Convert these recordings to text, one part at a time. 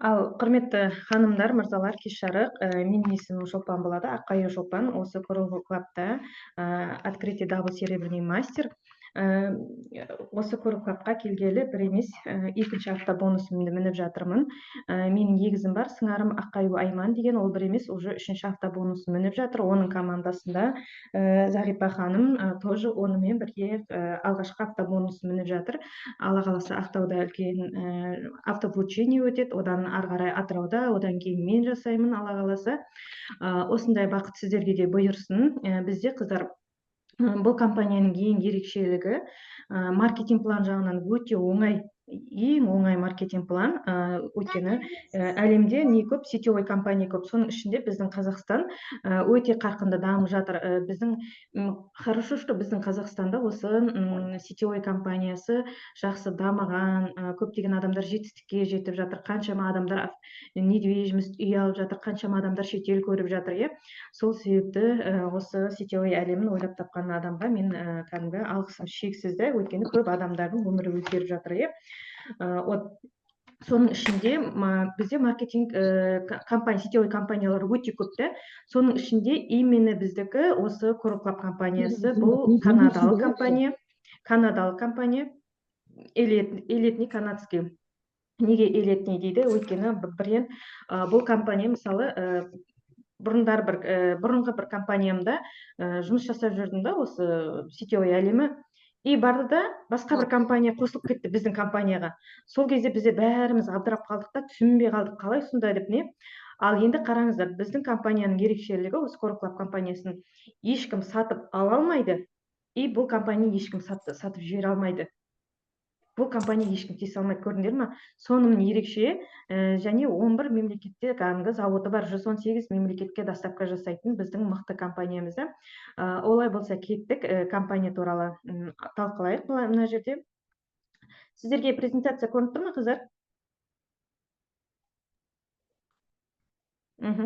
Ал, құрметті ханымдар, мырзалар, кеш жарық. Менің есімім Шолпан болады, Аққаю Шолпан. Осы Coral Club-та открытие Double Серебряный мастер. Осы Coral Club-қа келгелі бір емес, екінші апта бонусымды мініп жатырмын. Менің егізім бар, сыңарым Аққаю Айман деген, ол бір емес, уже үшінші апта бонусын мініп жатыр. Оның командасында Зағипа ханым тоже онымен бірге алғашқы апта бонусын мініп жатыр. Алла қаласа, Ақтауда үлкен автовручение өтеді, одан ары қарай Атырауда, одан кейін мен жасаймын, Алла қаласа. Осындай бақыт сіздерге де бұйырсын. Бізде, қыздар, бұл компанияның ең ерекшелігі маркетинг план жағынан өте оңай, ең оңай маркетинг план, өйткені әлемде не көп, сетевой компания көп, соның ішінде біздің Қазақстан өте қарқынды дамып жатыр. Біздің хорошо, что біздің Қазақстанда осы сетевой компаниясы жақсы дамыған, көптеген адамдар жетістікке жетіп жатыр, қаншама адамдар недвижимость үй алып жатыр, қаншама адамдар шетел көріп жатыр, иә. Сол себепті осы сетевой әлемін ойлап тапқан адамға мен кәдімгі алғысым шексіз да, өйткені көп адамдардың өмірі өзгеріп жатыр, иә. Вот соның ішінде бізде маркетинг компания, сетевой компаниялар өте көп та. Соның ішінде именно біздікі осы Coral Club компаниясы, бұл канадалық компания, канадалық компания, элитный канадский. Неге элитный дейді? Өйткені бренд бұл компания, мысалы, бұрындар бір бұрынғы бір компаниямда жұмыс жасап жүрдім да, осы сетевой әлемі, и барды да басқа бір компания қосылып кетті біздің компанияға. Сол кезде бізде бәріміз абдырап қалдық та, түсінбей қалдық, қалай сондай деп не. Ал енді қараңыздар, біздің компанияның ерекшелігі, осы Coral Club компаниясын ешкім сатып ала алмайды, и бұл компания ешкім сатып жібере алмайды. Бұл компания ешкім тиісе алмайды, көрдіңдер ма? Сонымен ерекше, және 11 мемлекетте кәдімгі зауыты бар, 118 мемлекетке доставка жасайтын біздің мықты компаниямыз да. Олай болса, кеттік, компания туралы талқылайық мына жерде. Сіздерге презентация көрініп тұр ма, қыздар?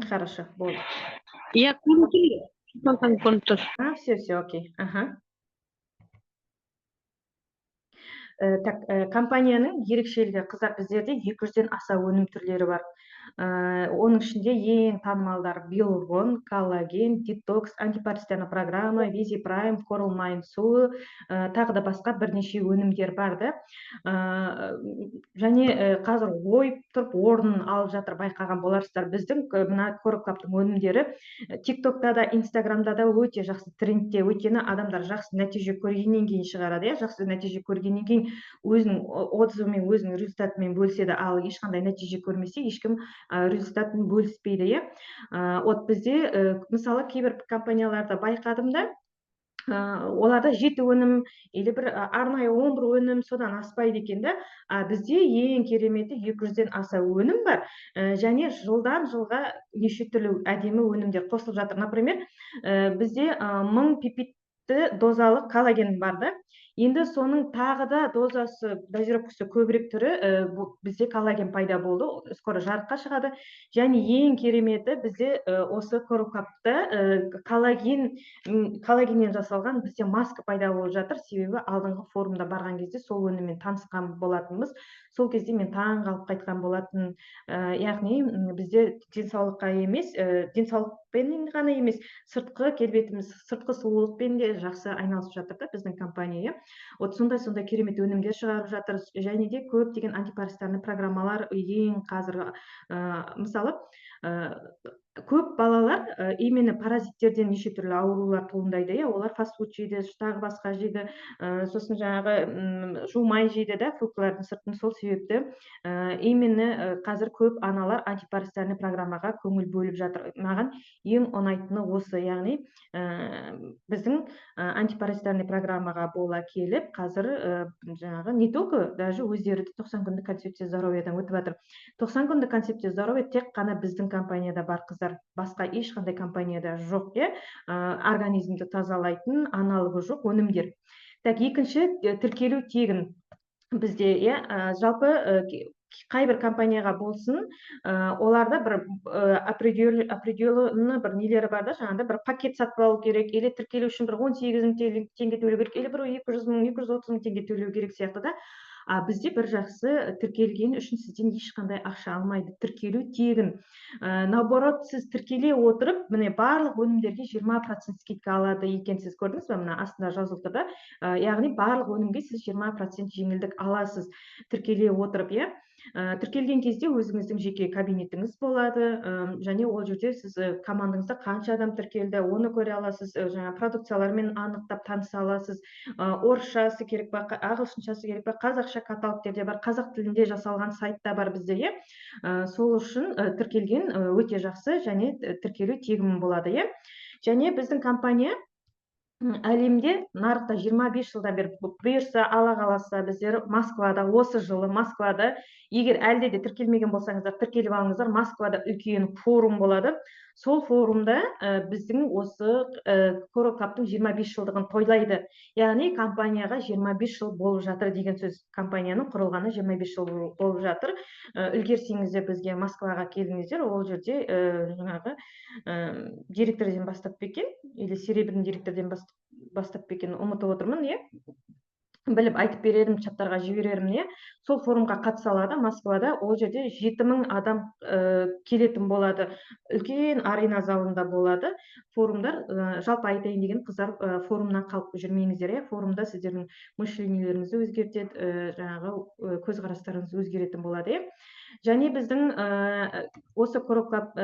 Хорошо, болды. Иә, көрініп тұр. Көрініп тұр. А, все, все, окей. Аха. Так, компанияның ерекшелігі, қыздар, біздерде 200-ден аса өнім түрлері бар. Оның ішінде ең танымалдары Биоргон, коллаген, детокс, антипаразитарная программа, Визи Прайм, Coral Mind суы, тағы да басқа бірнеше өнімдер бар да. Және қазір ойып тұрып орнын алып жатыр, байқаған боларсыздар. Біздің мына Coral Club'тың өнімдері TikTok'та да, Instagram'да да өте жақсы трендте, өйткені адамдар жақсы нәтиже көргеннен кейін шығарады, иә, жақсы нәтиже көргеннен кейін өзінің отзывымен, өзінің результатымен бөліседі, ал ешқандай нәтиже көрмесе, ешкім результатын бөліспейді, иә. Вот бізде, мысалы, кейбір компанияларда байқадым да, оларда 7 өнім или бір арнайы 11 өнім, содан аспайды екен да. А бізде ең кереметі 200-ден аса өнім бар, және жылдан жылға неше түрлі әдемі өнімдер қосылып жатыр. Например, бізде 1000 пепитті дозалық коллаген бар да. Енді соның тағы да дозасы, дозировкасы көбірек түрі, бізде коллаген пайда болды, скоро жарыққа шығады. Және ең кереметі бізде осы Coral Club'та коллагеннен жасалған бізде маска пайда болып жатыр. Себебі алдыңғы форумда барған кезде сол өніммен танысқан болатынбыз. Сол кезде мен таң қалып қайтқан болатын. Яғни бізде денсаулыққа емес, денсаулықпен ғана емес, сыртқы келбетіміз, сыртқы сұлулықпен де жақсы айналысып жатыр да біздің компания, иә. Вот сондай-сондай керемет өнімдер шығарып жатыр. Және де көптеген антипаразитарный программалар ең қазір, мысалы, көп балалар именно паразиттерден неше түрлі аурулар туындайды, иә, олар фастфуд жейді, тағы басқа жейді, сосын жаңағы жумай жейді да фруктылардың сыртын. Сол себепті именно қазір көп аналар антипаразитарный программаға көңіл бөліп жатыр. Маған ең ұнайтыны осы, яғни біздің антипаразитарный программаға бола келіп, қазір жаңағы не только даже өздері де 90 күндік концепция здоровьядан өтіп жатыр. 90 күндік концепция здоровья тек қана біздің компанияда бар, қыздар, басқа ешқандай компанияда жоқ, иә. Организмді тазалайтын аналогы жоқ өнімдер. Так, екінші, тіркелу тегін бізде, иә, жалпы қайбір компанияға болсын, оларда бір определенный бір нелері бар да, жаңағыдай бір пакет сатып алу керек, или тіркелу үшін бір 18 мың теңге төлеу керек, или бір 200 мың, 230 мың теңге төлеу керек сияқты да. А бізде бір жақсы, тіркелген үшін сізден ешқандай ақша алмайды, тіркелу тегін. Наоборот, сіз тіркеле отырып, міне, барлық өнімдерге 20% скидка алады екенсіз. Көрдіңіз ба, мына астында жазылып тұр да. Яғни барлық өнімге сіз 20% жеңілдік аласыз тіркеле отырып, иә. Тіркелген кезде өзіңіздің жеке кабинетіңіз болады, және ол жерде сіз командаңызда қанша адам тіркелді, оны көре аласыз, жаңа продукциялармен анықтап таныса аласыз. Орысшасы керек па, ағылшыншасы керек па, қазақша каталогтер де бар, қазақ тілінде жасалған сайт та бар бізде, иә. Сол үшін тіркелген өте жақсы және тіркелу тегін болады, иә. Және біздің компания әлемде нарықта 25 жылдан бері. Бұйырса, Алла қаласа, біздер Москвада, осы жылы Москвада, егер әлде де тіркелмеген болсаңыздар, тіркеліп алыңыздар. Москвада үлкен форум болады. Сол форумда біздің осы Coral Club-тың 25 жылдығын тойлайды. Яғни компанияға 25 жыл болып жатыр деген сөз. Компанияның құрылғаны 25 жыл болып жатыр. Үлгерсеңіздер, бізге Москваға келіңіздер. Ол жерде жаңағы директорден бастап па екен или серебряный директорден бастап па екен, ұмытып отырмын, иә, біліп айтып берерім, чаттарға жіберермін, иә. Сол форумға қатыса алады Москвада. Ол жерде 7000 адам келетін болады, үлкен арена залында болады форумдар. Жалпы айтайын деген, қыздар, форумнан қалып жүрмеңіздер, иә. Форумда сіздердің мышлениелеріңізді өзгертеді, жаңағы көзқарастарыңыз өзгеретін болады, иә. Және біздің осы Coral Club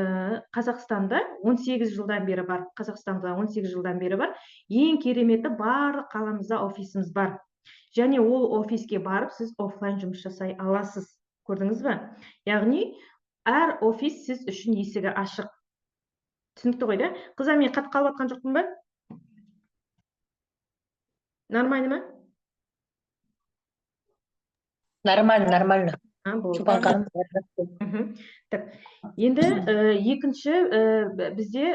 Қазақстанда 18 жылдан бері бар. Қазақстанда 18 жылдан бері бар. Ең кереметі, барлық қаламызда офисіміз бар және ол офиске барып, сіз офлайн жұмыс жасай аласыз. Көрдіңіз ба? Яғни әр офис сіз үшін есігі ашық. Түсінікті ғой да, қыздар? Мен қатып қалып жатқан жоқпын ба? Нормально ма? Нормально, нормально. А, болды. Шолпан ханым. Так, енді екінші, бізде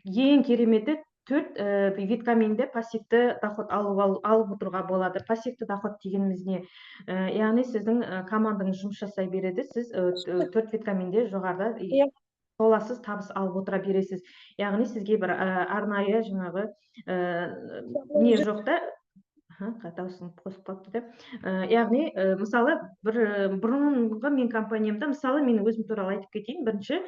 ең кереметі, төрт виткаменде пассивті доход алып отыруға болады. Пассивті доход дегеніміз не? Яғни сіздің командаңыз жұмыс жасай береді, сіз төрт виткаменде жоғарыда толассыз табыс алып отыра бересіз. Яғни сізге бір арнайы жаңағы не жоқ та. Дауысын қосып қалыпты да. Яғни мысалы, бір бұрынғы мен компаниямда, мысалы, мен өзім туралы айтып кетейін. Бірінші,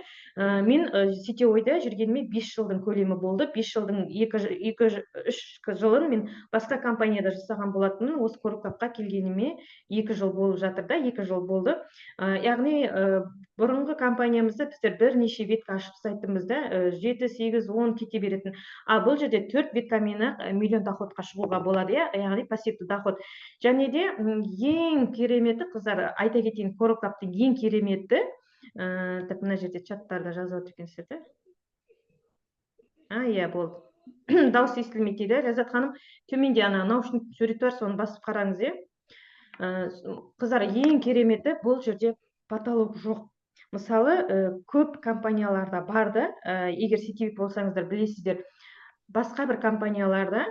мен сетевойда жүргеніме 5 жылдың көлемі болды. 5 жылдың 2, 3 жылын мен басқа компанияда жасаған болатынмын. Осы Coral Club-қа келгеніме 2 жыл болып жатыр да, 2 жыл болды. Яғни бұрынғы компаниямызда біздер бірнеше ветка ашып тастайтынбыз да, жеті, сегіз, 10 кете беретін. А бұл жерде төрт веткамен ақ миллион доходқа шығуға болады, иә, яғни пассивті доход. Және де ең кереметі, қыздар, айта кетейін, Coral Club-тың ең кереметі, так, мына жерде чаттарда жазып отыр екенсіздер да. А, иә, болды. Дауыс естілмейді дейді. Ләззат ханым, төменде ана наушник суреті бар, соны басып қараңыз, иә. Қыздар, ең кереметі, бұл жерде потолок жоқ. Мысалы, көп компанияларда бар да, егер сетевик болсаңыздар, білесіздер, басқа бір компанияларда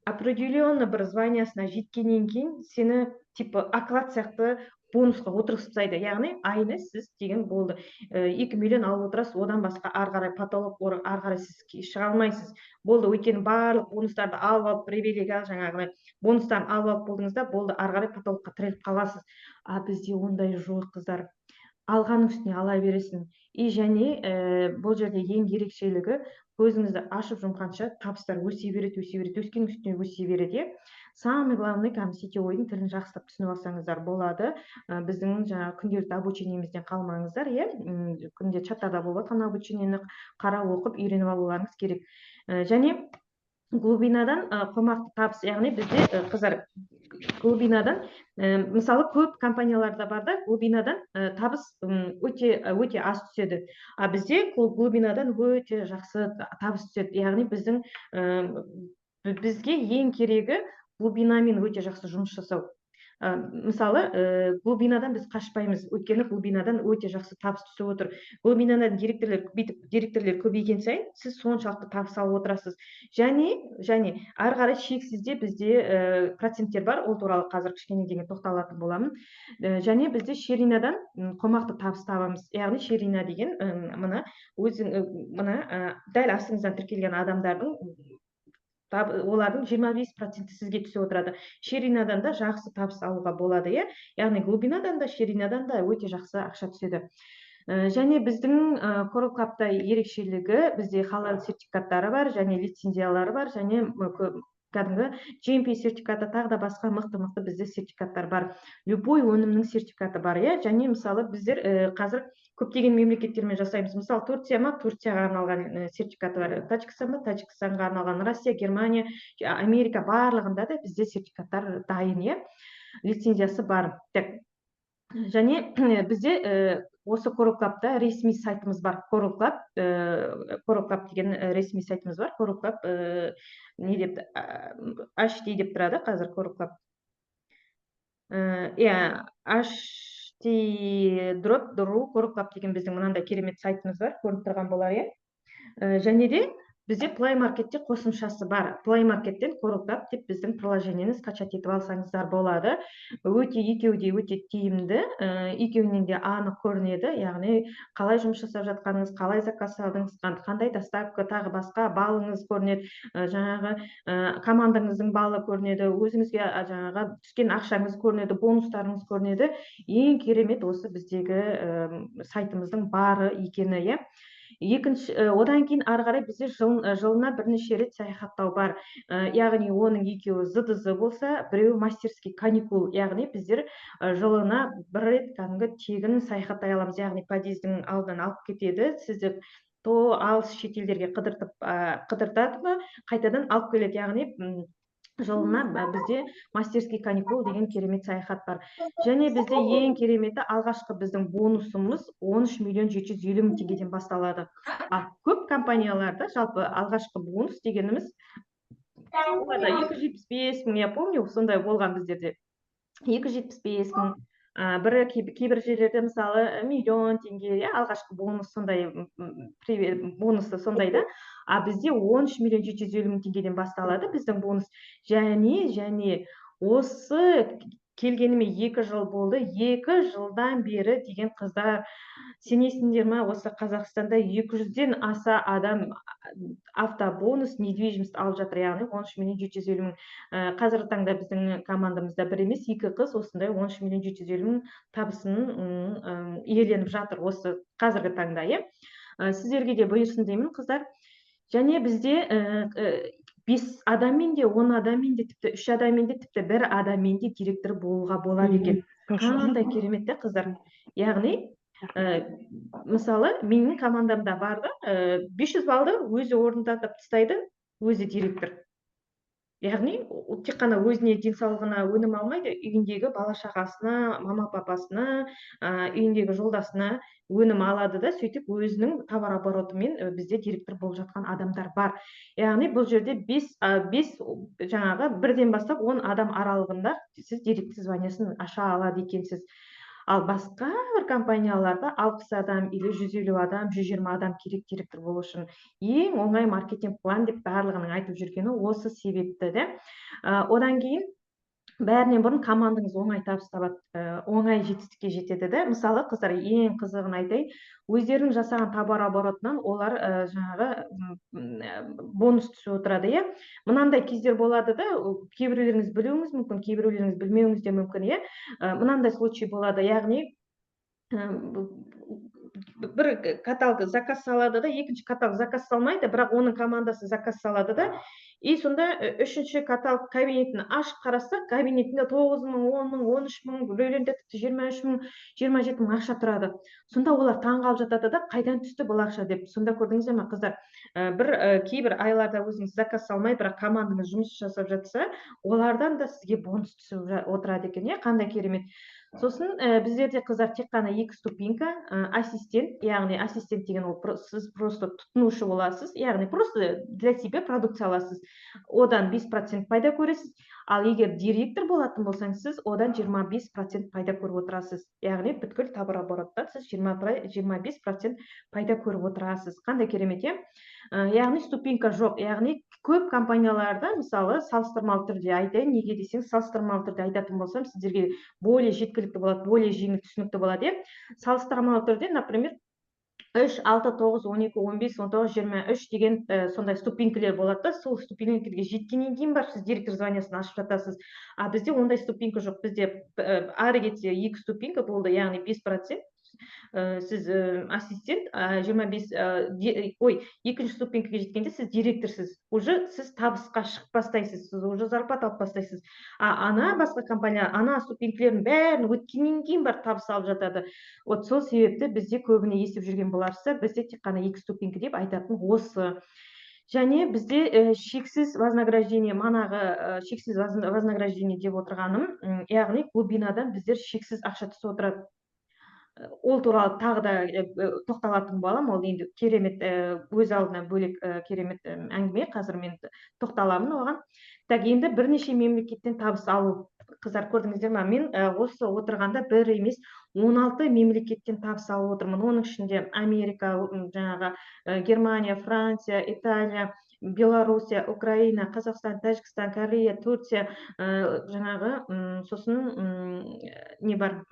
определенный бір званиясына жеткеннен кейін сені типа оклад сияқты бонусқа отырғызып тастайды. Яғни айына сіз деген болды, 2 миллион алып отырасыз, одан басқа ары қарай потолок, ары қарай сіз шыға алмайсыз, болды. Өйткені барлық бонустарды алып алып, привилегия, жаңағыдай бонустарын алып алып болдыңыз да, болды, ары қарай потолокқа тіреліп қаласыз. А бізде ондай жоқ, қыздар, алғанның үстіне ала бересің. И және бұл жерде ең ерекшелігі, көзіңізді ашып жұмғанша табыстар өсе береді, өсе береді, өскеннің үстіне өсе береді, иә. Самый главный, кәдімгі сетевойдың тілін жақсылап түсініп алсаңыздар болады. Біздің жаңағы күнделікті обучениемізден қалмаңыздар, иә. Күнде чаттарда болып жатқан обучениені қарап, оқып, үйреніп алуларыңыз керек. Және глубинадан қомақты табыс. Яғни бізде, қыздар, глубинадан, мысалы, көп компанияларда бар да, глубинадан табыс өте өте аз түседі. А бізде глубинадан өте жақсы табыс түседі. Яғни біздің бізге ең керегі глубинамен өте жақсы жұмыс жасау. Мысалы, глубинадан біз қашпаймыз, өйткені глубинадан өте жақсы табыс түсіп отыр. Глубинадан директорлер бүйтіп, директорлер көбейген сайын сіз соншалықты табыс алып отырасыз. Және ары қарай шексізде бізде проценттер бар, ол туралы қазір кішкене деген тоқталатын боламын. Және бізде ширинадан қомақты табыс табамыз. Яғни ширина деген мына өзің, мына дәл астыңыздан тіркелген адамдардың Олардың 25%-і сізге түсіп отырады. Ширинадан да жақсы табыс алуға болады, иә. Яғни глубинадан да, ширинадан да өте жақсы ақша түседі. Және біздің Coral Club'та ерекшелігі: бізде халал сертификаттары бар және лицензиялары бар және кәдімгі GMP сертификаты, тағы да басқа мықты мықты бізде сертификаттар бар. Любой өнімнің сертификаты бар, иә. Және мысалы, біздер қазір көптеген мемлекеттермен жасаймыз. Мысалы, Турция ма, Турцияға арналған сертификаты бар, Тәжікстан ба, Тәжікстанға арналған, Россия, Германия, Америка, барлығында да бізде сертификаттар дайын, иә, лицензиясы бар. Так, және бізде осы Coral Club'та ресми сайтымыз бар. Coral Club, Coral Club деген ресми сайтымыз бар. Coral Club не деп, HD деп тұрады қазір Coral Club. Иә, hd/ru Coral Club деген біздің мынандай керемет сайтымыз бар, көрініп тұрған болар, иә. Және де бізде Play Marketте қосымшасы бар. Play Markеттен Coral Club деп біздің приложениені скачать етіп алсаңыздар болады. Өте, екеуі де өте тиімді, екеуінен де анық көрінеді, яғни қалай жұмыс жасап жатқаныңыз, қалай заказ салдыңыз, қандай доставка, тағы басқа балыңыз көрінеді, жаңағы командаңыздың балы көрінеді, өзіңізге жаңағы түскен ақшаңыз көрінеді, бонустарыңыз көрінеді. Ең керемет осы біздегі сайтымыздың бары екені, иә. Екінші, одан кейін ары қарай бізде жылына бірнеше рет саяхаттау бар. Яғни оның екеуі ЗДЗ болса, біреуі мастерский каникул. Яғни біздер жылына бір рет кәдімгі тегін саяхаттай аламыз. Яғни подъездің алдынан алып кетеді сізді, то алыс шетелдерге қыдыртып, қыдыртады ма, қайтадан алып келеді. Яғни жылына бізде мастерский каникул деген керемет саяхат бар. Және бізде ең кереметі, алғашқы біздің бонусымыз 13 миллион 750 мың теңгеден басталады. Ал көп компанияларда жалпы алғашқы бонус дегеніміз оларда 275 мың, я помню, сондай болған біздерде, 275 мың, бірі кейбір жерлерде, мысалы, миллион теңге, иә, алғашқы бонус сондай, бонусы сондай да. А бізде 13 миллион 750 мың теңгеден басталады біздің бонус. Және осы келгеніме 2 жыл болды. 2 жылдан бері деген, қыздар, сенесіңдер ма, осы Қазақстанда 200-ден аса адам автобонус недвижимость алып жатыр, яғни 13 миллион 750 мың. Қазіргі таңда біздің командамызда бір емес, екі қыз осындай 13 миллион 750 мың табысын иеленіп жатыр осы қазіргі таңда, иә. Сіздерге де бұйырсын деймін, қыздар. Және бізде бес адаммен де, 10 адаммен де, тіпті үш адаммен де, тіпті бір адаммен де директор болуға болады екен. Қандай керемет те, қыздар! Яғни мысалы, менің командамда бар да, 500 баллды өзі орындатып тастайды, өзі директор. Яғни тек қана өзіне, денсаулығына өнім алмайды, үйіндегі бала шағасына, мама папасына, үйіндегі жолдасына өнім алады да, сөйтіп өзінің товарооборотымен бізде директор болып жатқан адамдар бар. Яғни бұл жерде бес, жаңағы бірден бастап 10 адам аралығында сіз директор званиясын аша алады екенсіз. Ал басқа бір компанияларда 60 адам или 150 адам, 120 адам керек директор болу үшін. Ең оңай маркетинг план деп барлығының айтып жүргені осы себепті де. Одан кейін, бәрінен бұрын, командаңыз оңай табыс табады, оңай жетістікке жетеді да. Мысалы, қыздар, ең қызығын айтайын: өздерінің жасаған товарооборотынан олар жаңағы бонус түсіп отырады, иә. Мынандай кездер болады да, кейбіреулеріңіз білуіңіз мүмкін, кейбіреулеріңіз білмеуіңіз де мүмкін, иә. Мынандай случай болады, яғни бір каталог заказ салады да, екінші каталог заказ салмайды, бірақ оның командасы заказ салады да. И сонда үшінші каталог кабинетін ашып қараса, кабинетінде 9000, 10 000, 13 000, біреулерінде тіпті 23 000, 27 000 ақша тұрады. Сонда олар таңғалып жатады да, қайдан түсті бұл ақша деп. Сонда көрдіңіздер ме, қыздар, бір кейбір айларда өзіңіз заказ салмай, бірақ командаңыз жұмыс жасап жатса, олардан да сізге бонус түсіп отырады екен, иә. Қандай керемет! Сосын біздерде, қыздар, тек қана екі ступенька: ассистент, яғни ассистент деген ол сіз просто тұтынушы боласыз, яғни просто для себя продукция аласыз, одан 5% пайда көресіз. Ал егер директор болатын болсаңыз, сіз одан 25% пайда көріп отырасыз. Яғни бүткіл товарообороттан сіз 25% пайда көріп отырасыз. Қандай керемет, иә! Яғни ступенька жоқ. Яғни көп компанияларда, мысалы, салыстырмалы түрде айтайын, неге десеңіз, салыстырмалы түрде айтатын болсам, сіздерге более жеткілікті болады, более жеңіл түсінікті болады, иә. Салыстырмалы түрде, например, 3, 6, 9, 12, 15, 19, 23 деген сондай ступенькілер болады да, сол ступенькілерге жеткеннен кейін барып сіз директор званиясын ашып жатасыз. А бізде ондай ступенька жоқ. Бізде ары кетсе 2 ступенька болды, яғни 5%. Сіз ассистент, 25, ой, екінші ступенькаға жеткенде сіз директорсыз, уже сіз табысқа шығып бастайсыз, сіз уже зарплата алып бастайсыз. А ана басқа компания ана ступенькілердің бәрін өткеннен кейін барып табыс алып жатады. Вот сол себепті бізде көбіне естіп жүрген боларсыздар, бізде тек қана 2 ступенька деп айтатын осы. Және бізде шексіз вознаграждение, манағы шексіз вознаграждение деп отырғаным, яғни глубинадан біздер шексіз ақша түсіп отырады. Ол туралы тағы да тоқталатын боламын, ол енді керемет, өз алдына бөлек керемет әңгіме, қазір мен тоқталамын оған. Так, енді бірнеше мемлекеттен табыс алу. Қыздар, көрдіңіздер ма, мен осы отырғанда бір емес 16 мемлекеттен табыс алып отырмын. Оның ішінде Америка, жаңағы Германия, Франция, Италия, Белоруссия, Украина, Қазақстан, Тәжікстан, Корея, Турция, жаңағы сосын не бар,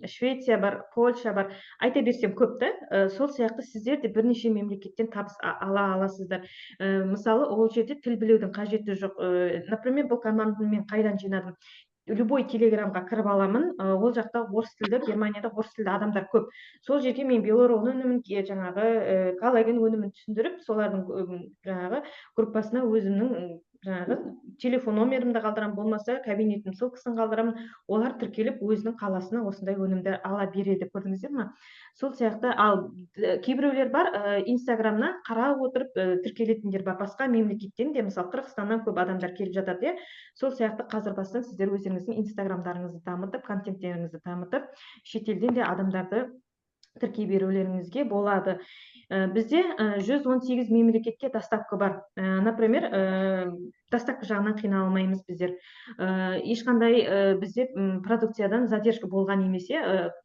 Швеция бар, Польша бар, айта берсем көп та. Сол сияқты сіздер де бірнеше мемлекеттен табыс ала аласыздар. Мысалы, ол жерде тіл білудің қажеті жоқ. Например, бұл команданы мен қайдан жинадым? Любой телеграмға кіріп аламын, ол жақта орыс тілді, Германияда орыс тілді адамдар көп. Сол жерге мен Белорон өнімін, жаңағы коллаген өнімін түсіндіріп, солардың жаңағы группасына өзімнің жаңағы телефон номерімді қалдырамын, болмаса кабинеттің ссылкасын қалдырамын. Олар тіркеліп өзінің қаласына осындай өнімді ала береді, көрдіңіздер ма? Сол сияқты, ал кейбіреулер бар, Инстаграмнан қарап отырып тіркелетіндер бар. Басқа мемлекеттен де, мысалы, Қырғызстаннан көп адамдар келіп жатады, иә. Сол сияқты қазір бастан сіздер өздеріңіздің Инстаграмдарыңызды дамытып, контенттеріңізді дамытып, шетелден де адамдарды тіркей берулеріңізге болады. Бізде 118 мемлекетке доставка бар. Например, доставка жағынан қиналмаймыз біздер. Ешқандай бізде продукциядан задержка болған емес,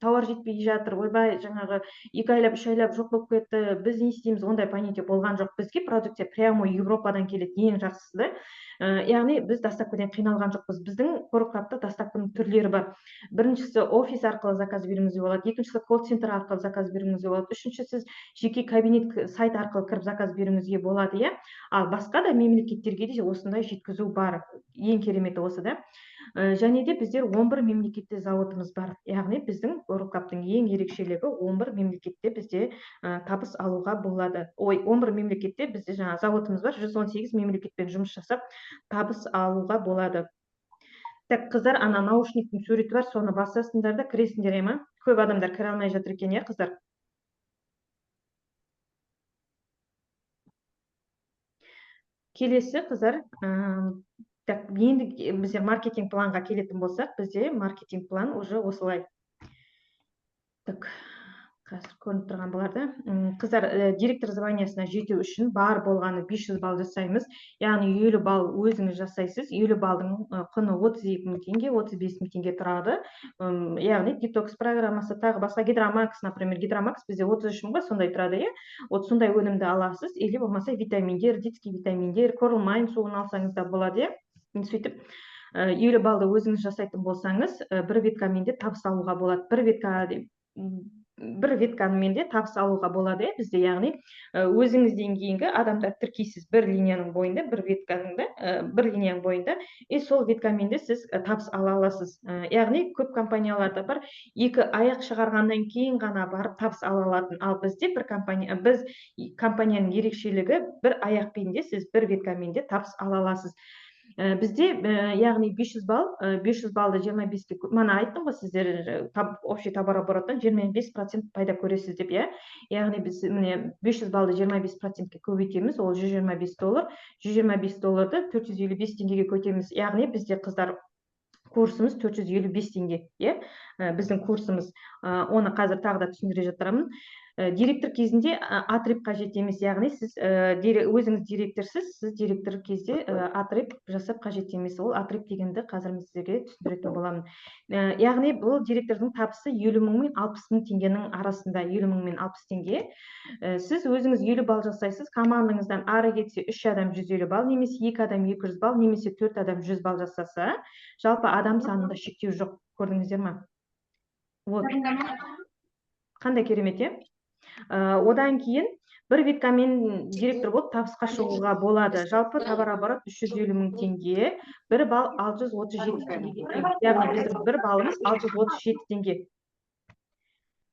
тауар жетпей жатыр, ойбай, жаңағы 2 айлап, 3 айлап жоқ болып кетті, біз не істейміз, ондай понятие болған жоқ. Бізге продукция прямо Европадан келеді, ең жақсысы да. Яғни біз доставкадан қиналған жоқпыз. Біздің Coral Clubта доставканың түрлері бар. Біріншісі офис арқылы заказ беруіңізге болады, екіншісі колл-центр арқылы заказ беруіңізге болады, үшіншісі сіз жеке кабинет сайт арқылы кіріп заказ беруіңізге болады, иә. Ал басқа да мемлекеттерге де осындай жеткізу бар. Ең кереметі осы да. Және де біздер 11 мемлекетте зауытымыз бар. Яғни біздің Coral Clubтың ең ерекшелігі 11 мемлекетте бізде табыс алуға болады. Ой, 11 мемлекетте бізде жаңа зауытымыз бар, 118 мемлекетпен жұмыс жасап табыс алуға болады. Так, қыздар, ана наушниктің суреті бар, соны басасыңдар да кіресіңдер, ема? Көп адамдар кіре алмай жатыр екен, иә, қыздар? Келесі, қыздар, так, енді бізде маркетинг планға келетін болсақ, бізде маркетинг план уже осылай. Так, қазір көрініп тұрған болар да. Қыздар, директор званиясына жету үшін бар болғаны 500 балл жасаймыз. Яғни 50 балл өзіңіз жасайсыз. 50 балдың құны 32 мың теңге, 35 мың теңге тұрады. Яғни детокс программасы, тағы басқа гидромакс, например, гидромакс бізде 33 мыңға сондай тұрады, иә? Вот сондай өнімді аласыз, или болмаса витаминдер, детский витаминдер, Coral Mind суын алсаңыз да болады, иә? Енді сөйтіп, 50 баллды өзіңіз жасайтын болсаңыз, бір виткамен де табыс алуға болады. Бір витка деп, бір веткамен де табыс алуға болады, иә, бізде, яғни, өзіңізден кейінгі адамдар тіркейсіз бір линияның бойында, бір ветканың да, бір линияның бойында, и сол веткамен де сіз табыс ала аласыз. Яғни көп компанияларда бар, екі аяқ шығарғаннан кейін ғана барып табыс ала алатын. Ал бізде бір компания, біз компанияның ерекшелігі бір аяқпен де сіз бір веткамен де табыс ала аласыз. Бізде, яғни 500 балл, 500 баллды жиырма беске мана айттым ғой сіздер, общий товарообороттан 25% пайда көресіз деп, иә? Яғни біз міне 500 баллды 25%-ке көбейтеміз, ол жүз жиырма бес доллар, жүз жиырма бес долларды төрт жүз елу бес теңгеге көтеміз. Яғни бізде, қыздар, курсымыз төрт жүз елу бес теңге, иә? Біздің курсымыз. Оны қазір тағы да түсіндіре жатармын. Директор кезінде, отрыв қажет емес, яғни сіз, өзіңіз директорсыз, сіз директор кезде, отрыв жасап қажет емес. Ол отрыв дегенді қазір мен сіздерге түсіндіретін боламын. Яғни бұл директордың табысы елу мың мен алпыс мың теңгенің арасында, елу мың мен алпыс теңге. Сіз өзіңіз 50 балл жасайсыз, командаңыздан ары кетсе 3 адам 150 балл, немесе 2 адам 200 балл, немесе 4 адам 100 балл жасаса, жалпы адам санында шектеу жоқ. Көрдіңіздер ма? Вот. Қандай керемет, иә? Одан кейін бір веткамен директор болып табысқа шығуға болады. Жалпы товарооборот 350 мың теңге, бір балл 637 теңгеге тең. Яғни біздің бір баллымыз 637 теңге.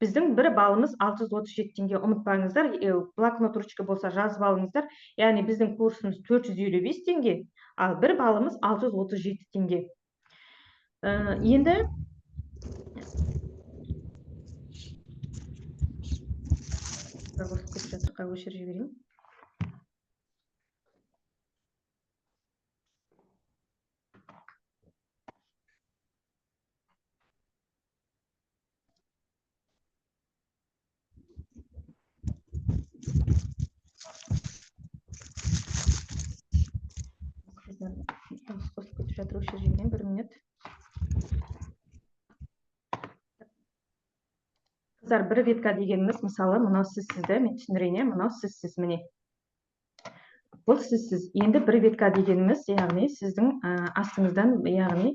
Біздің бір баллымыз 637 теңге, ұмытпаңыздар. Блокнот, ручка болса жазып алыңыздар. Яғни біздің курсымыз 455 теңге, ал бір баллымыз 637 теңге. Енді өшіріп жіберейін. Дауыс қосылып кетіп жатыр, өшіріп жіберейін, бір минут. Қыздар, бір ветка дегеніміз, мысалы, мынау сіз-сізді, мен түсіндірейін, мынау сіз-сіз, міне. Бұл сіз-сіз. Енді бір ветка дегеніміз, яғни сіздің астыңыздан, яғни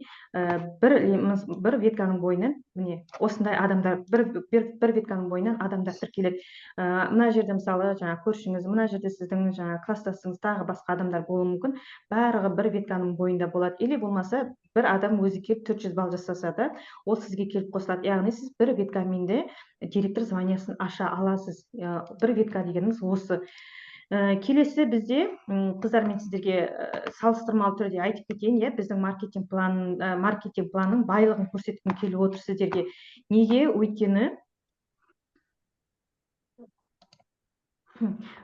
бір ветканың бойынан, міне, осындай адамдар, бір ветканың бойынан адамдар тіркеледі. Мына жерде, мысалы, жаңа көршіңіз, мына жерде сіздің жаңа класстасыңыз, тағы басқа адамдар болуы мүмкін. Барлығы бір ветканың бойында болады. Или болмаса, бір адам өзі келіп 400 балл жасаса да, ол сізге келіп қосылады. Яғни сіз бір веткамен де директор званиясын аша аласыз. Бір ветка дегеніміз осы. Келесі бізде, қыздар, мен сіздерге салыстырмалы түрде айтып кетейін, иә, біздің маркетинг планның байлығын көрсеткім келіп отыр сіздерге. Неге?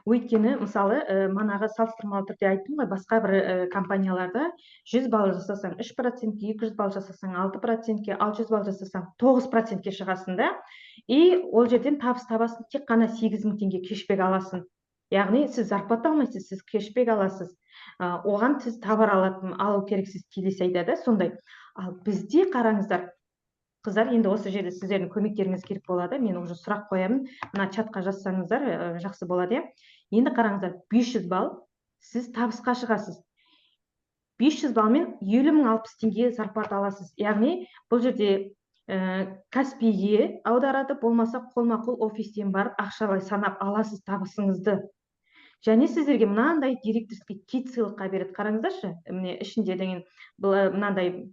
Өйткені, мысалы, манағы салыстырмалы түрде айттым ғой, басқа бір компанияларда 100 балл жасасаң 3%-ке, 200 балл жасасаң 6%-ке, 600 балл жасасаң 9%-ке шығасың да. И ол жерден табыс табасың, тек қана 8 000 теңге кешбек аласың. Яғни сіз зарплата алмайсыз, сіз кешбек аласыз. Оған сіз товар алу керексіз келесі айда да, сондай. Ал бізде қараңыздар, қыздар, енді осы жерде сіздердің көмектеріңіз керек болады. Мен уже сұрақ қоямын, мына чатқа жазсаңыздар, жақсы болады, иә. Енді қараңыздар, 500 балл сіз табысқа шығасыз. 500 баллмен 50 060 теңге зарплата аласыз. Яғни бұл жерде Каспиге аударады, болмаса қолма-қол офистен барып ақшалай санап аласыз табысыңызды. Және сіздерге мынандай директорский кит сыйлыққа береді. Қараңыздаршы, міне ішінде деген бұл, мынандай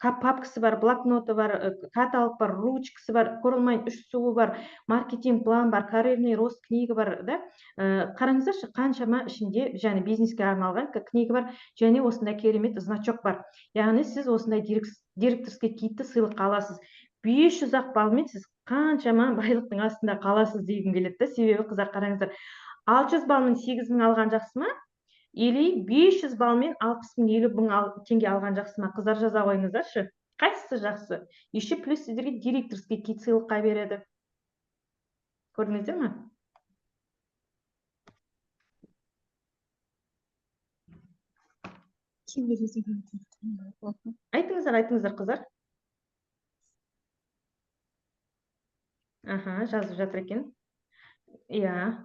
папкасы бар, блокноты бар, каталог бар, ручкасы бар, Коралмайн 3 суы бар, маркетинг план бар, карьерный рост книга бар, да? Қараңыздаршы, қаншама ішінде және бизнеске арналған книга бар, және осындай керемет значок бар. Яғни сіз осындай директорский китті сыйлыққа аласыз. 500 ақ баллмен сіз қаншама байлықтың астында қаласыз дегім келеді, да? Себебі, қыздар, қараңыздар, 600 баллмен 8 000 алған жақсы ма? Или 500 баллмен 60 мың, 50 мың теңге алған жақсы ма? Қыздар, жаза қойыңыздаршы. Қайсысы жақсы? Еще плюс сіздерге директорский кит сыйлыққа береді. Көрдіңіздер ме? Айтыңыздар, айтыңыздар, қыздар. Аха, жазып жатыр екен. Иә.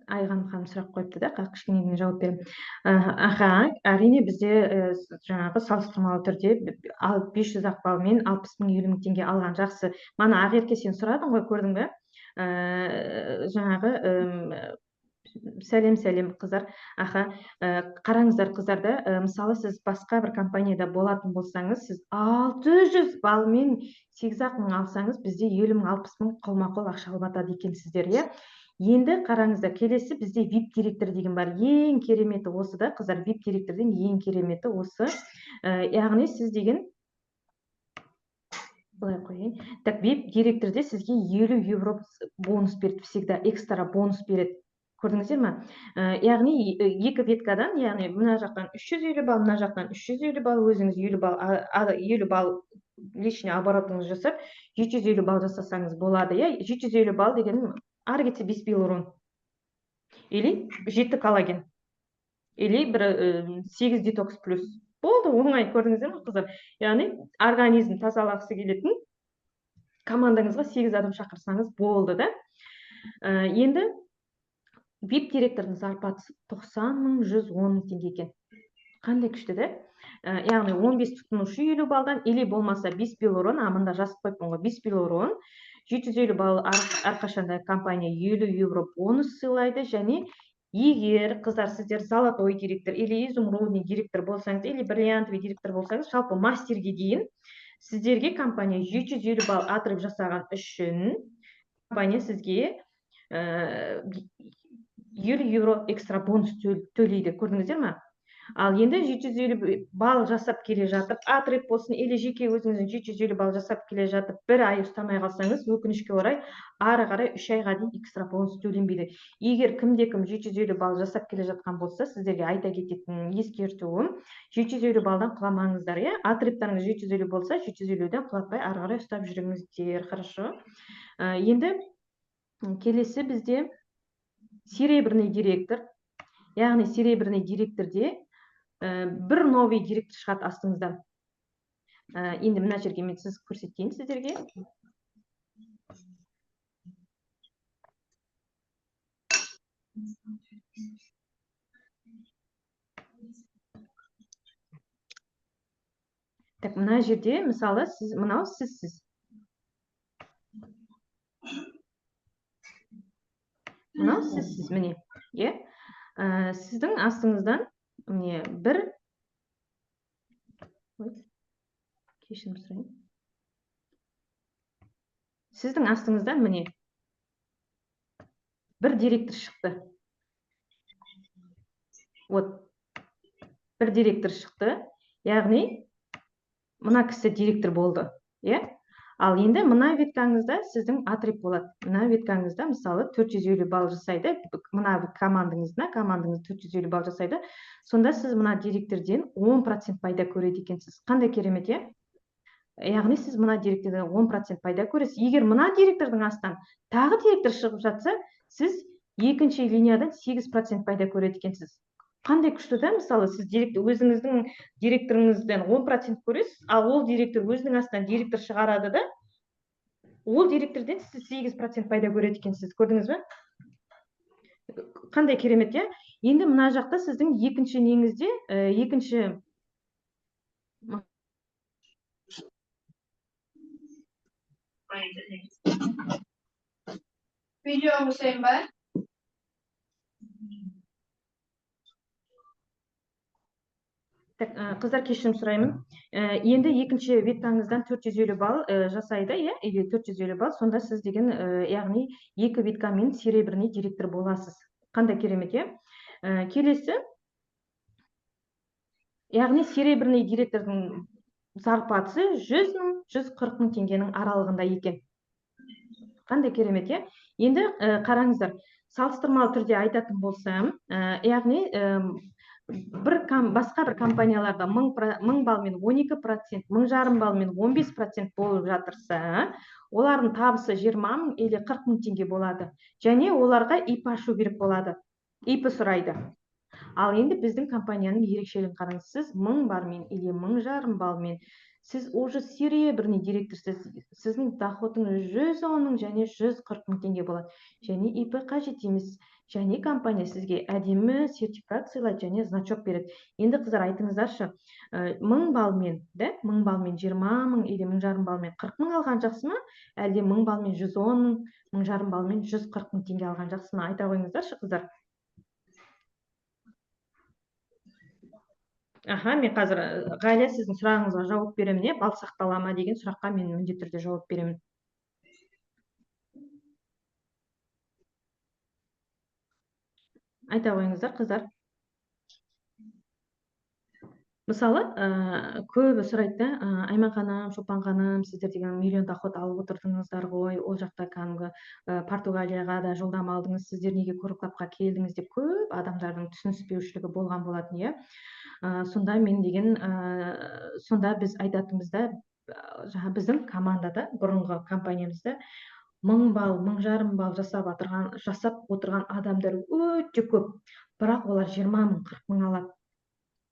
Айған ханым сұрақ қойыпты да, кішкене жауап беремін. Аха, әрине бізде жаңағы салыстырмалы түрде ал 500 ақ баллмен 60 мың, 50 мың теңге алған жақсы. Мана Ақерке, сен сұрадың ғой, көрдің бе? Жаңағы, сәлем, сәлем, қыздар. Аха, қараңыздар, қыздар да, мысалы, сіз басқа бір компанияда болатын болсаңыз, сіз 600 баллмен сегіз ақ мың алсаңыз, бізде 50 мың, 60 мың қолма-қол ақша алып атады екенсіздер, иә? Енді қараңыздар, келесі бізде вип директор деген бар. Ең кереметі осы да, қыздар, вип директордың ең кереметі осы. Яғни сіз деген былай қояйын. Так, вип директорде сізге 50 евро бонус береді, всегда экстра бонус береді. Көрдіңіздер ме? Яғни екі веткадан, яғни мына жақтан 350 балл, мына жақтан 350 балл, өзіңіз 50 балл, 50 балл личный оборотыңыз жасап, 750 балл жасасаңыз болады, иә? 750 балл деген ары кетсе 5 белурон. Или 7 коллаген. Или бір 8 детокс плюс. Болды, оңай, көрдіңіздер ме, қыздар? Яғни организм тазалағысы келетін командаңызға 8 адам шақырсаңыз болды да. Енді вип директордың зарплатасы тоқсан мың жүз он мың теңге екен. Қандай күшті да? Яғни 15 тұтынушы 50 балдан, или болмаса 5 белорон, мында жазып қойыппын ғой, 5 белорон, 750 балл әрқашанда компания 50 евро бонус сыйлайды. Және егер қыздар сіздер золотой директор или изумрудный директор болсаңыз, или бриллиантовый директор болсаңыз, жалпы мастерге дейін сіздерге компания 750 балл отрыв жасаған үшін компания сізге 50 евро экстра бонус төлейді. Көрдіңіздер ма? Ал енді 750 балл жасап келе жатып, отрыв болсын или жеке өзіңіздің 750 балл жасап келе жатып, бір ай ұстамай қалсаңыз, өкінішке орай, ары қарай 3 айға дейін экстра бонус төленбейді. Егер кімде-кім 750 балл жасап келе жатқан болса, сіздерге айта кететін ескертуім, 750 баллдан құламаңыздар, иә? Отрывтарыңыз 750 болса, 750-ден құлатпай ары қарай ұстап жүріңіздер. Хорошо. Енді келесі бізде серебряный директор. Яғни серебряный директорде бір новый директор шығады астыңыздан. Енді мына жерге мен сіз көрсетейін сіздерге. Так, мына жерде мысалы сіз, мынау сізсіз. Мынау сізсіз, міне, иә? Сіздің астыңыздан міне бір, ой, кешірім сұраймын. Сіздің астыңыздан міне бір директор шықты. Вот, бір директор шықты. Яғни мына кісі директор болды, иә? Ал енді мына веткаңызда сіздің отрыв болады. Мына веткаңызда мысалы 450 балл жасайды. Мына командаңызда, командаңыз 450 балл жасайды. Сонда сіз мына директорден 10% пайда көреді екенсіз. Қандай керемет, иә? Яғни сіз мына директорден 10% пайда көресіз. Егер мына директордың астынан тағы директор шығып жатса, сіз екінші линиядан 8% пайда көреді екенсіз. Қандай күшті да, мысалы сіз өзіңіздің директорыңыздан 10% көресіз, ал ол директор өзінің астынан директор шығарады да, ол директорден сіз 8% пайда көреді екенсіз. Көрдіңіз бе? Қандай керемет, иә? Енді мына жақта сіздің екінші неңізде, екінші Видео қосайын ба? Так, қыздар, кешірім сұраймын. Енді екінші веткаңыздан 450 балл жасайды, иә, или 450 балл, сонда сіз деген, яғни екі веткамен серебряный директор боласыз. Қандай керемет, иә? Келесі, яғни серебряный директордың зарплатасы 100 мың, 140 мың теңгенің аралығында екен. Қандай керемет, иә? Енді қараңыздар, салыстырмалы түрде айтатын болсам, яғни басқа бір компанияларда мың баллмен 12%, мың жарым баллмен 15% болып жатырса, олардың табысы 20 мың или 40 мың теңге болады. Және оларға ИП ашу керек болады. ИП сұрайды. Ал енді біздің компанияның ерекшелігін қараңыз. Сіз 1000 баллмен или мың жарым баллмен, сіз уже серебряный директорсыз, сіздің доходыңыз 110 мың және 140 мың теңге болады. Және ИП қажет емес. Және компания сізге әдемі сертификат сыйлайды және значок береді. Енді қыздар айтыңыздаршы, 1000 баллмен, да, 1000 баллмен 20 мың или мың жарым баллмен 40 мың алған жақсы ма? Әлде 1000 баллмен 110 мың, мың жарым баллмен 140 мың теңге алған жақсы ма? Айта қойыңыздаршы, қыздар. Аха, мен қазір, Ғалия, сіздің сұрағыңызға жауап беремін, иә? Бал сақтала ма деген сұраққа мен міндетті түрде жауап беремін. Айта қойыңыздар, қыздар. Мысалы, көбі сұрайды да, Айман ханым, Шолпан ханым, сіздер деген миллион доход алып отырдыңыздар ғой, ол жақта кәдімгі, Португалияға да жолдама алдыңыз, сіздер неге Coral Clubқа келдіңіз деп көп адамдардың түсініспеушілігі болған болатын, иә. Сонда мен деген, сонда біз айтатынбыз да, жаңа біздің командада, бұрынғы компаниямызда 1000 балл, мың жарым балл жасап отырған адамдар өте көп, бірақ олар 20 мың, 40 мың алады.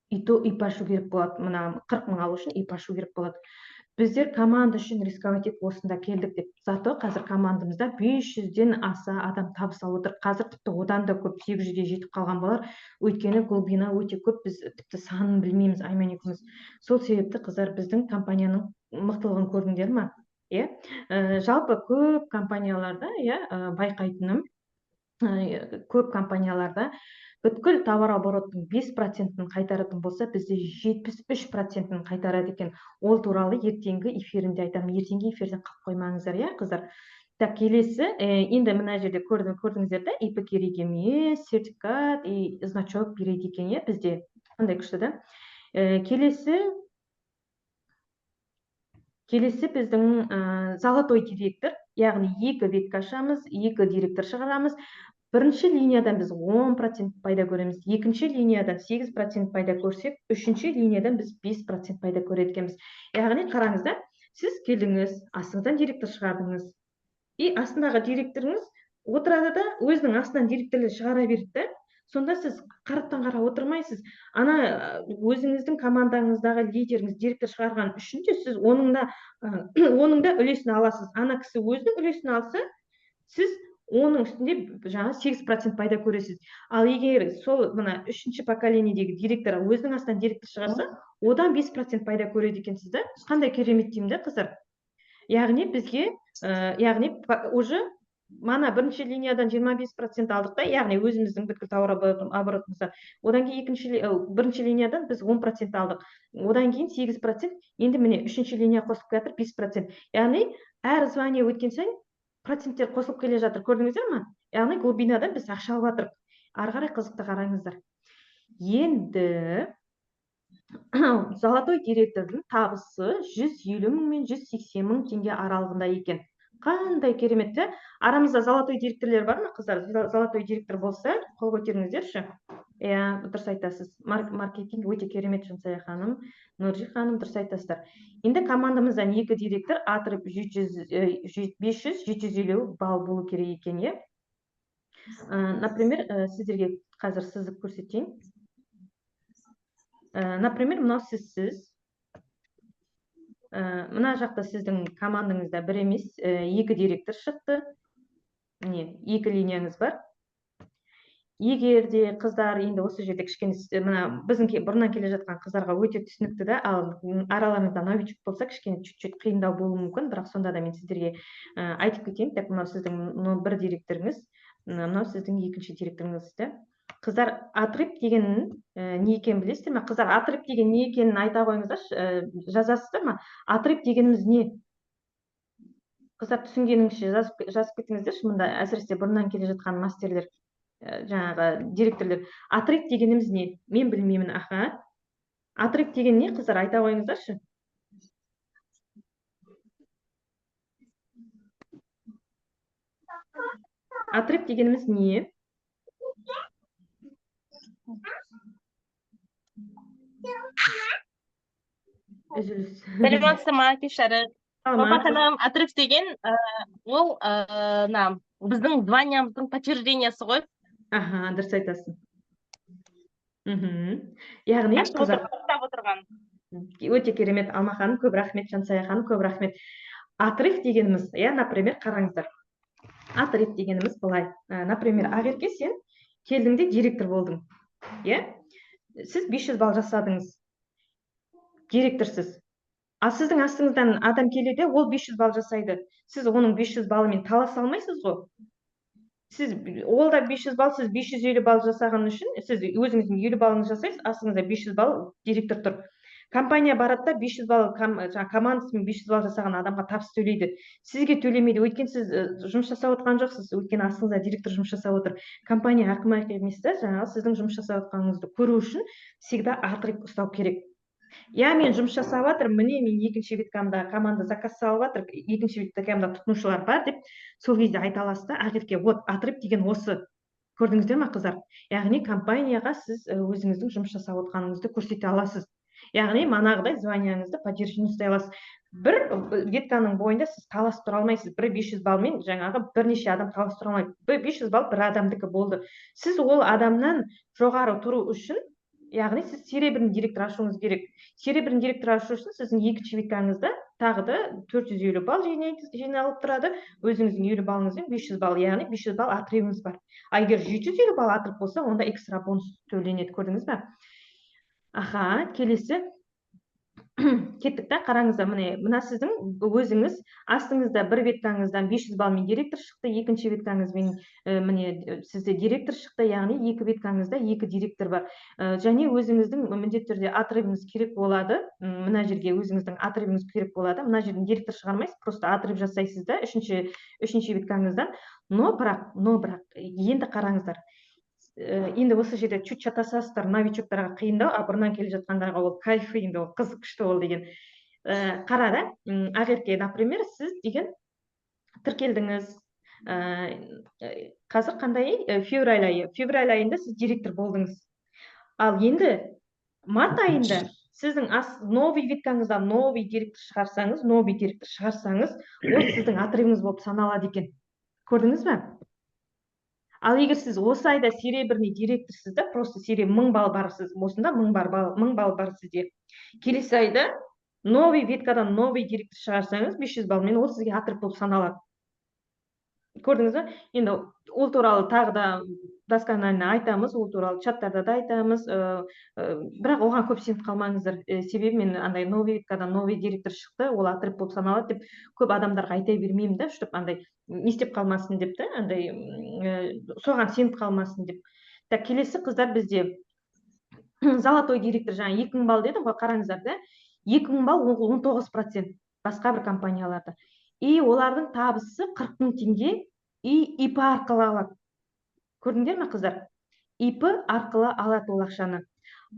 И то ИП ашу керек болады. Мына 40 мың алу үшін ИП ашу керек болады. Біздер команда үшін рисковать етіп осында келдік деп. Зато қазір командамызда 500-ден аса адам табыс алып отыр. Қазір тіпті одан да көп, 800-ге жетіп қалған болар. Өйткені глубина өте көп, біз тіпті санын білмейміз Айман екеуміз. Сол себепті, қыздар, біздің компанияның мықтылығын көрдіңдер ма? Иә, жалпы көп компанияларда, иә, байқайтыным, көп компанияларда бүткіл товарообороттың 5%-ін қайтаратын болса, бізде 73%-ін қайтарады екен. Ол туралы ертеңгі эфирімде айтамын. Ертеңгі эфирден қалып қоймаңыздар, иә, қыздар. Так, келесі, енді мына жерде көрдіңіздер да, ИП керек емес, сертификат и значок береді екен, иә, бізде. Қандай күшті да. Келесі біздің золотой директор, яғни екі ветка ашамыз, екі директор шығарамыз. Бірінші линиядан біз 10% пайда көреміз, екінші линиядан 8% пайда көрсек, үшінші линиядан біз 5% пайда көреді екенбіз. Яғни қараңыз да, сіз келдіңіз, астыңыздан директор шығардыңыз. И астындағы директорыңыз отырады да, өзінің астынан директорлер шығара береді да. Сонда сіз қараптан қарап отырмайсыз. Ана өзіңіздің командаңыздағы лидеріңіз директор шығарған үшін де сіз оның да үлесін аласыз. Ана кісі өзінің үлесін алса, сіз оның үстінде жаңа 8% пайда көресіз. Ал егер сол мына үшінші поколениедегі директор өзінің астынан директор шығарса, одан 5% пайда көреді екенсіз да. Қандай керемет деймін да, қыздар. Яғни бізге, яғни уже мана бірінші линиядан 25% алдық та, яғни өзіміздің бүткіл тауар оборотымызда. Одан кейін бірінші линиядан біз 10% алдық. Одан кейін 8%, енді міне үшінші линия қосылып келе жатыр 5%. Яғни әр звание өткен сайын проценттер қосылып келе жатыр, көрдіңіздер ма? Яғни глубинадан біз ақша алып жатырмық. Ары қарай қызықты қараңыздар. Енді золотой директордың табысы 150 мың мен 180 мың теңге аралығында екен. Қандай керемет, те? Арамызда золотой директорлер бар ма, қыздар? Золотой директор болса, қол көтеріңіздерші. Иә, дұрыс айтасыз. Маркетинг өте керемет, Жансая ханым, Нұржи ханым, дұрыс айтасыздар. Енді командамыздан екі директор атырып 500, 750 балл болу керек екен, иә? Например, сіздерге қазір сызып көрсетейін. Например, мынау сізсіз. Мына жақта сіздің командаңызда бір емес, екі директор шықты. Міне, екі линияңыз бар. Егер де қыздар енді осы жерде кішкене мына біздің бұрыннан келе жатқан қыздарға өте түсінікті да, ал араларыңызда новичок болса, кішкене чуть-чуть қиындау болуы мүмкін, бірақ сонда да мен сіздерге айтып кетейін. Так, мынау сіздің мынау бір директорыңыз, мынау сіздің екінші директорыңыз да. Қыздар, отрыв деген не екенін білесіздер ме? Қыздар, отрыв деген не екенін айта қойыңыздаршы, жазасыздар ма? Отрыв дегеніміз не? Қыздар, түсінгеніңізше жазып кетіңіздерші мында, әсіресе бұрыннан келе жатқан мастерлер, жаңағы директорлер. Отрыв дегеніміз не? Мен білмеймін, аха. Отрыв деген не, қыздар, айта қойыңыздаршы. Отрыв дегеніміз не? Үзіліс. Сәлеметсіз ме, кеш жарық. Шолпан Саламатсыз. ханым, отрыв деген, ол, мына біздің званиямыздың подтверждениесі ғой. Аха, дұрыс айтасың. Яғни, Ашып қыздар, отырған, ұстап отырған. Өте керемет, Алма ханым, көп рахмет, Жансая ханым, көп рахмет. Отрыв дегеніміз, иә, например, қараңыздар. Отрыв дегеніміз былай. Например, Ақерке, сен келдің де директор болдың. Иә? Сіз 500 балл жасадыңыз. Директорсыз. Ал сіздің астыңыздан адам келеді, ол 500 балл жасайды. Сіз оның 500 баллымен таласа алмайсыз ғой. Сіз, ол да 500 балл, сіз 550 балл жасаған үшін, сіз өзіңіздің 50 баллыңызды жасайсыз, астыңызда 500 балл директор тұр. Компания барады да 500 балл, жаңа командасымен 500 балл жасаған адамға табыс төлейді. Сізге төлемейді, өйткені сіз жұмыс жасап отырған жоқсыз, өйткені астыңызда директор жұмыс жасап отыр. Компания ақымақ емес та, жаңағы сіздің жұмыс жасап отқаныңызды көру үшін всегда отрыв ұстау керек. Я, мен жұмыс жасап жатырмын, міне мен екінші веткамда команда заказ салып жатыр, екінші веткамда тұтынушылар бар деп сол кезде айта аласыз да, Ақерке, вот отрыв деген осы. Көрдіңіздер ме, қыздар? Яғни компанияға сіз өзіңіздің жұмыс жасап отқаныңызды көрсете аласыз. Яғни манағыдай званияңызды поддерживать ұстай аласыз. Бір ветканың бойында сіз таласып тұра алмайсыз. Бір 500 баллмен жаңағы бірнеше адам таласып тұра алмайды. Бір 500 балл бір адамдікі болды. Сіз ол адамнан жоғары тұру үшін Яғни сіз серебряный директор ашуыңыз керек. Серебряный директор ашу үшін сіздің екінші веткаңызда тағы да 450 балл жиналып тұрады. Өзіңіздің 50 баллыңызбен 500 балл, яғни 500 балл отрывыңыз бар. А егер 750 балл отрыв болса, онда экстра бонус төленеді, көрдіңіз бе? Аха, келесі. Кеттік та, қараңыздар, міне, мына сіздің өзіңіз астыңызда бір веткаңыздан 500 баллмен директор шықты, екінші веткаңызбен міне сізде директор шықты, яғни екі веткаңызда екі директор бар. Және өзіңіздің міндетті түрде отрывыңыз керек болады. Мына жерге өзіңіздің отрывыңыз керек болады. Мына жерден директор шығармайсыз, просто отрыв жасайсыз да үшінші веткаңыздан. Но бірақ енді қараңыздар. Енді осы жерде чуть шатасасыздар, новичоктарға қиындау, а бұрыннан келе жатқандарға ол кайф, енді ол қызық, күшті ол деген. Қара да, Ақерке, например, сіз деген тіркелдіңіз. Қазір қандай ай? Февраль айы. Февраль айында сіз директор болдыңыз. Ал енді март айында сіздің новый веткаңыздан новый директор шығарсаңыз, ол сіздің отрывыңыз болып саналады екен. Көрдіңіз бе? Ал егер сіз осы айда серебряный директорсыз да, просто 1000 балл бар сіз, осында 1000 бар балл, 1000 балл бар сізде. Келесі айда новый веткадан новый директор шығарсаңыз, 500 баллмен ол сізге отрыв болып саналады. Көрдіңіз бе? Енді ол туралы тағы да досконально айтамыз, ол туралы чаттарда да айтамыз, бірақ оған көп сеніп қалмаңыздар. Себебі мен андай новый веткадан новый директор шықты, ол отрыв болып саналады деп көп адамдарға айта бермеймін да, чтоб андай не істеп қалмасын деп та, андай, соған сеніп қалмасын деп. Так, келесі қыздар бізде золотой директор, жаңа 2000 балл дедім ғой, қараңыздар да, 2000 балл ол 19% басқа бір компанияларда. И олардың табысы 40 мың теңге и ИП арқылы алады. Көрдіңдер ме, қыздар? ИП арқылы алады ол ақшаны.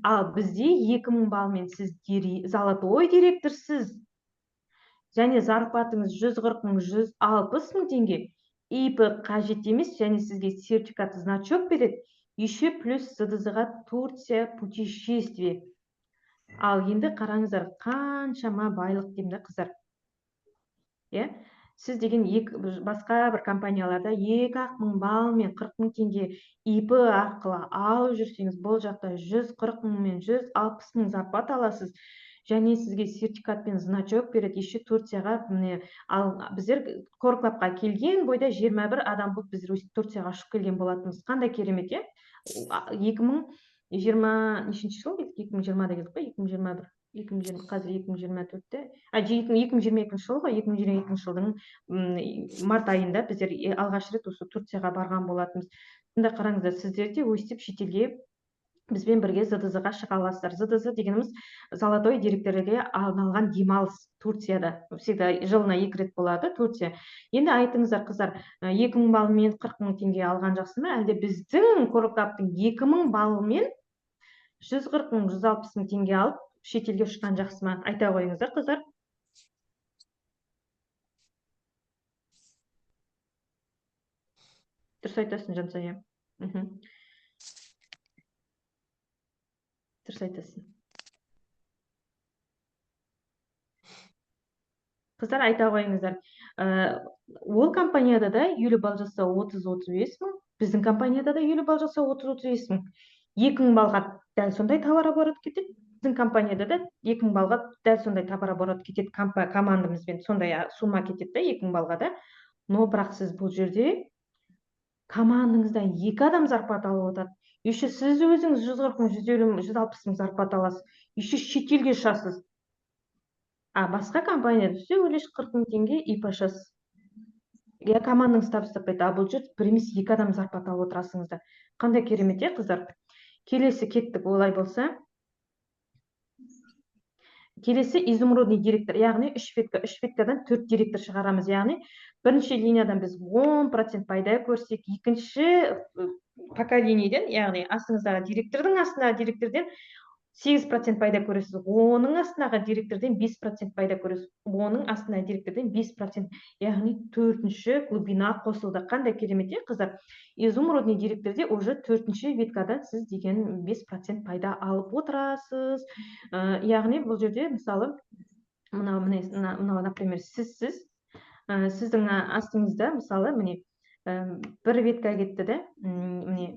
Ал бізде 2000 баллмен сіз золотой директорсыз. Және зарплатыңыз 140 мың, 160 мың теңге. ИП қажет емес, және сізге сертификат, значок береді. Еще плюс ЗДЗ-ға Турция путешествие. Ал енді қараңыздар, қаншама байлық деймін да, қыздар. Иә? Сіз деген басқа бір компанияларда екі-ақ мың балл мен 40 мың теңге ИП арқылы алып жүрсеңіз, бұл жақта 140 мың мен 160 мың зарплата аласыз. Және сізге сертификат пен значок береді. Еще Турцияға, міне, ал біздер Core Club-қа келген бойда 21 адам болып біздер өстіп Турцияға ұшып келген болатынбыз. Қандай керемет, иә? Екі мың жиырма нешінші жыл келдік? Екі мың жиырмада келдік қой, екі мың жиырма бір. Екі мың жиырма, қазір екі мың жиырма төртте, а, екі мың, екі мың жиырма екінші жыл ғой, екі мың жиырма екінші жылдың, март айында біздер алғаш рет осы Турцияға барған болатынбыз. Сонда қараңыздар, сіздер де өстіп шетелге бізбен бірге ЗДЗ-ға шыға аласыздар. ЗДЗ дегеніміз золотой директорге арналған демалыс Турцияда. Всегда жылына 2 рет болады Турция. Енді айтыңыздар, қыздар, 2000 баллмен 40 мың теңге алған жақсы ма, әлде біздің Core Club-тың 2000 баллмен 140 мың, 160 мың теңге алып шетелге ұшқан жақсы ма? Айта қойыңыздар, қыздар. Дұрыс айтасың, Жансая. Дұрыс айтасың. Қыздар, айта қойыңыздар. Ол компанияда да елу балл жасау отыз-отыз бес мың, біздің компанияда да елу балл жасау отыз-отыз бес мың. 2000 баллға дәл сондай товар оборот кетеді. Біздің компанияда да 2000 баллға дәл сондай товар оборот кетеді, командамызбен сондай сумма кетеді да 2000 баллға да. Но бірақ сіз бұл жерде командаңызда 2 адам зарплата алып отырады. Еще сіз өзіңіз 140 мың, 150 мың, 160 мың зарплата аласыз. Еще шетелге ұшасыз. А басқа компанияда всего лишь 40 мың теңге ИП ашасыз. Я командаңыз табыс таппайды, а бұл жерде бір емес 2 адам зарплата алып отырасыңыздар. Қандай керемет, е, қыздар? Келесі кеттік, олай болса. Келесі изумрудный директор, яғни үш ветка, үш веткадан 4 директор шығарамыз. Яғни бірінші линиядан біз 10% пайда көрсек, екінші поколениеден, яғни астыңыздағы директордың астындағы директорден 8% пайда көресіз, оның астындағы директорден 5% пайда көресіз, оның астындағы директорден 5%, яғни төртінші глубина қосылды. Қандай керемет, е, қыздар? Изумрудный директорде уже төртінші веткадан сіз деген 5% пайда алып отырасыз. Яғни бұл жерде, мысалы, мынау, міне, мынау, например, сіздің астыңызда, мысалы, міне, бір ветка кетті де, міне,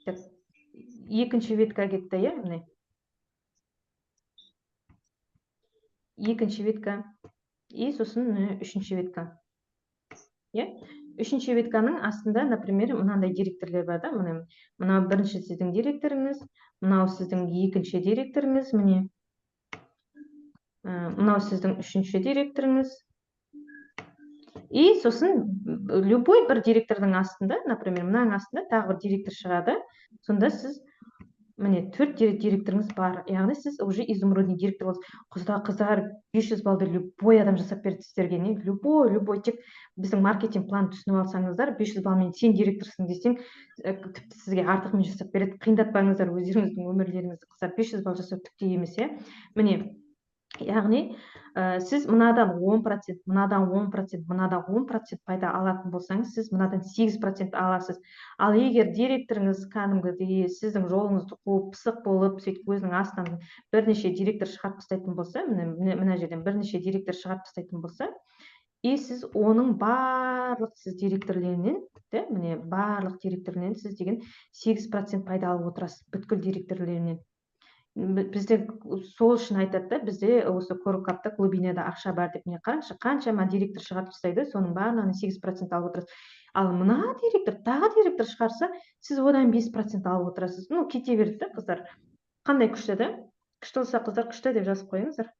так, Екінші ветка кетті, иә, міне. Екінші ветка. И сосын үшінші ветка. Иә? Үшінші ветканың астында, например, мынандай директорлер бар да, міне, мынау бірінші сіздің директорыңыз, мынау сіздің екінші директорыңыз, міне. Мынау сіздің үшінші директорыңыз. И сосын любой бір директордың астында, например, мынаның астында тағы бір директор шығады. Сонда сіз, міне, төрт директорыңыз бар. Яғни сіз уже изумрудный директор боласыз. Қыздар, 500 баллды любой адам жасап береді сіздерге, не? Любой, любой, тек біздің маркетинг план түсініп алсаңыздар, 500 баллмен сен директорсың десең, тіпті сізге артығымен жасап береді. Қиындатпаңыздар өздеріңіздің өмірлеріңізді, қыздар. 500 балл жасау түк те емес, иә? Міне, яғни сіз мынадан 10%, мынадан 10%, мынадан 10% пайда алатын болсаңыз, сіз мынадан 8% аласыз. Ал егер директорыңыз кәдімгідей сіздің жолыңызды қуып, пысық болып, сөйтіп өзінің астынан бірнеше директор шығарып тастайтын болса, міне, мына жерден бірнеше директор шығарып тастайтын болса, и сіз оның барлық сіз директорлерінен, да, міне, барлық директорлерінен сіз деген 8% пайда алып отырасыз, бүткіл директорлерінен. Бізде сол үшін айтады да, бізде осы Coral Clubта глубинада ақша бар деп. Міне, қараңызшы, қаншама директор шығарып тастайды, соның барлығынан 8% алып отырасыз. Ал мына директор тағы директор шығарса, сіз одан 5% алып отырасыз. Ну, кете береді да, қыздар. Қандай күшті да? Күшті болса, қыздар, күшті деп жазып қойыңыздар.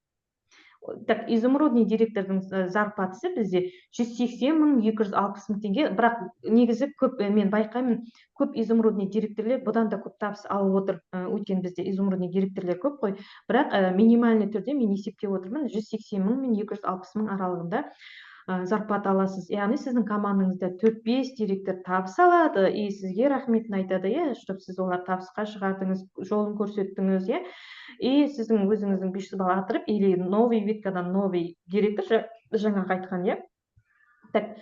Так, изумрудный директордың зарплатасы бізде 180 000, 260 мың теңге. Бірақ негізі көп, мен байқаймын, көп изумрудный директорлер бұдан да көп табыс алып отыр. Өйткені бізде изумрудный директорлер көп қой. Бірақ минимальный түрде мен есептеп отырмын, 180 000 мен 260 мың аралығында зарплата аласыз. Яғни сіздің командаңызда 4-5 директор табыс алады и сізге рахметін айтады, иә, чтобы сіз олар табысқа шығардыңыз, жолын көрсеттіңіз, иә. И сіздің өзіңіздің 500 балл арттырып, или новый веткадан новый директор, жаңағы айтқан, иә. Так,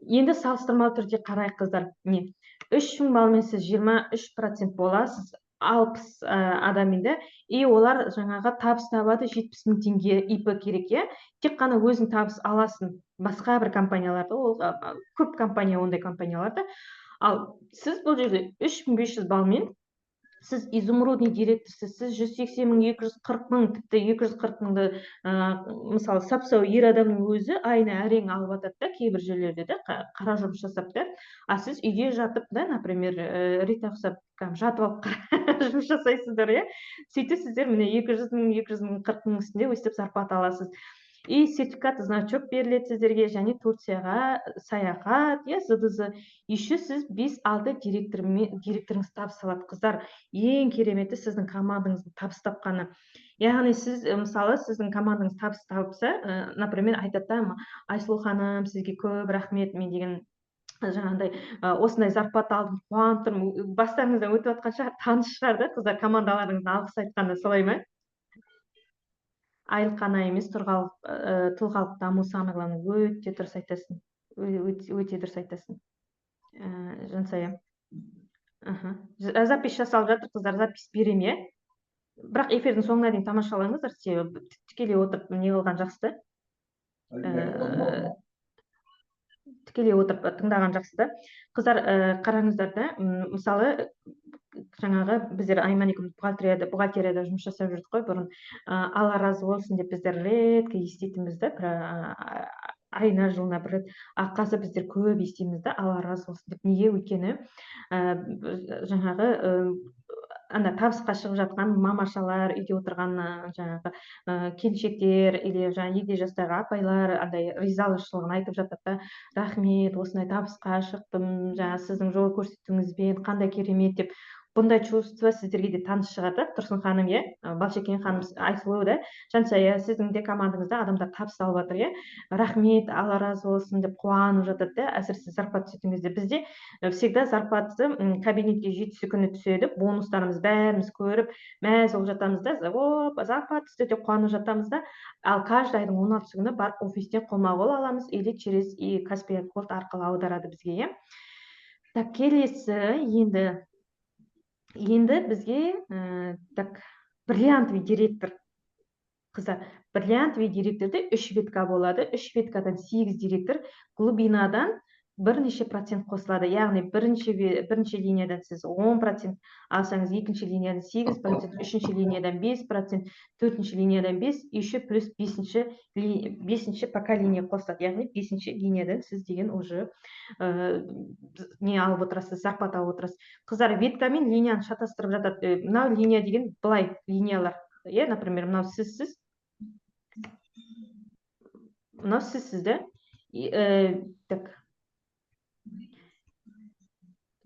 енді салыстырмалы түрде қарайық, қыздар. Не, 3000 баллмен сіз 23% боласыз, 60 адаммен да, и олар жаңағы табыс табады 70 000 теңге ИП керек, иә. Тек қана өзің табыс аласың, басқа бір компанияларда, ол көп компания, ондай компанияларда. Ал сіз бұл жерде 3500 баллмен сіз изумрудный директорсыз, сіз 180 000, 240 мың, тіпті 240 мыңды, мысалы, сап сау ер адамның өзі айына әрең алып жатады да, кейбір жерлерде да, қара жұмыс жасап та. А сіз үйде жатып да, например, Рита ұқсап, кәдімгі жатып алып жұмыс жасайсыздар, иә. Сөйтіп сіздер, міне, 200 000, 200 000, 40 мың үстінде өстіп зарплата аласыз. И сертификат, значок беріледі сіздерге, және Турцияға саяхат, иә, ЗДЗ. Еще сіз 5-6 директорыңыз табыс алады, қыздар. Ең кереметі сіздің командаңыздың табыс тапқаны. Яғни сіз, мысалы, сіздің командаңыз табыс тапса, например, айтады да: «Айсұлу ханым, сізге көп рахмет, мен деген жаңағындай осындай зарплата алдым, қуанып тұрмын». Бастарыңыздан өтіп жатқан шығар, таныс шығар да, қыздар, командаларыңыздың алғыс айтқаны, солай ма? Айлық қана емес, тұлғалық даму самое главное. Өте дұрыс айтасың, өте, өте дұрыс айтасың, Жансая. Аха, запись жасалып жатыр, қыздар, запись беремін, иә. Бірақ эфирдің соңына дейін тамашалаңыздар, себебі тікелей отырып не қылған жақсы да, тікелей отырып тыңдаған жақсы да. Қыздар, қараңыздар да, мысалы, жаңағы біздер Айман екеуміз бухгалтерияда жұмыс жасап жүрдік қой бұрын. «Алла разы болсын» деп біздер редко еститінбіз да, бір айына, жылына бір рет. А қазір біздер көп естиміз да «Алла разы болсын» деп. Неге? Өйткені жаңағы ана табысқа шығып жатқан мамашалар, үйде отырған жаңағы келіншектер или жаңағы егде жастағы апайлар андай ризашылығын айтып жатады да: «Рахмет, осындай табысқа шықтым, жаңағы сіздің жол көрсетуіңізбен, қандай керемет» деп. Бұндай чувство сіздерге де таныс шығар да, Тұрсын ханым, иә, Балшекен ханым, Айсұлу да, Жансая, сіздің де командаңызда адамдар табыс алып жатыр, иә. «Рахмет, Алла разы болсын» деп қуанып жатады да, әсіресе зарплата түсетін кезде. Бізде всегда зарплатасы кабинетке 7-сі күні түседі, бонустарымыз, бәріміз көріп мәз болып жатамыз да, «О, зарплата түсті» деп қуанып жатамыз да. Ал каждый айдың 16-сы күні барып офистен қолма қол аламыз или через и Каспи Голд арқылы аударады бізге, иә. Так, келесі енді бізге так, бриллиантовый директор. Қыздар, бриллиантовый директорде үш ветка болады, үш веткадан сегіз директор, глубинадан Бірнеше процент қосылады, яғни бірінші линиядан сіз 10% алсаңыз, екінші линиядан 8%, үшінші линиядан 5%, төртінші линиядан 5, еще плюс бесінші поколение қосылады. Яғни бесінші линиядан сіз деген уже не алып отырасыз, зарплата алып отырасыз. Қыздар, ветка мен линияны шатастырып жатады. Мынау линия деген былай линиялар, иә. Например, мынау сізсіз, мынау сізсіз да. Так,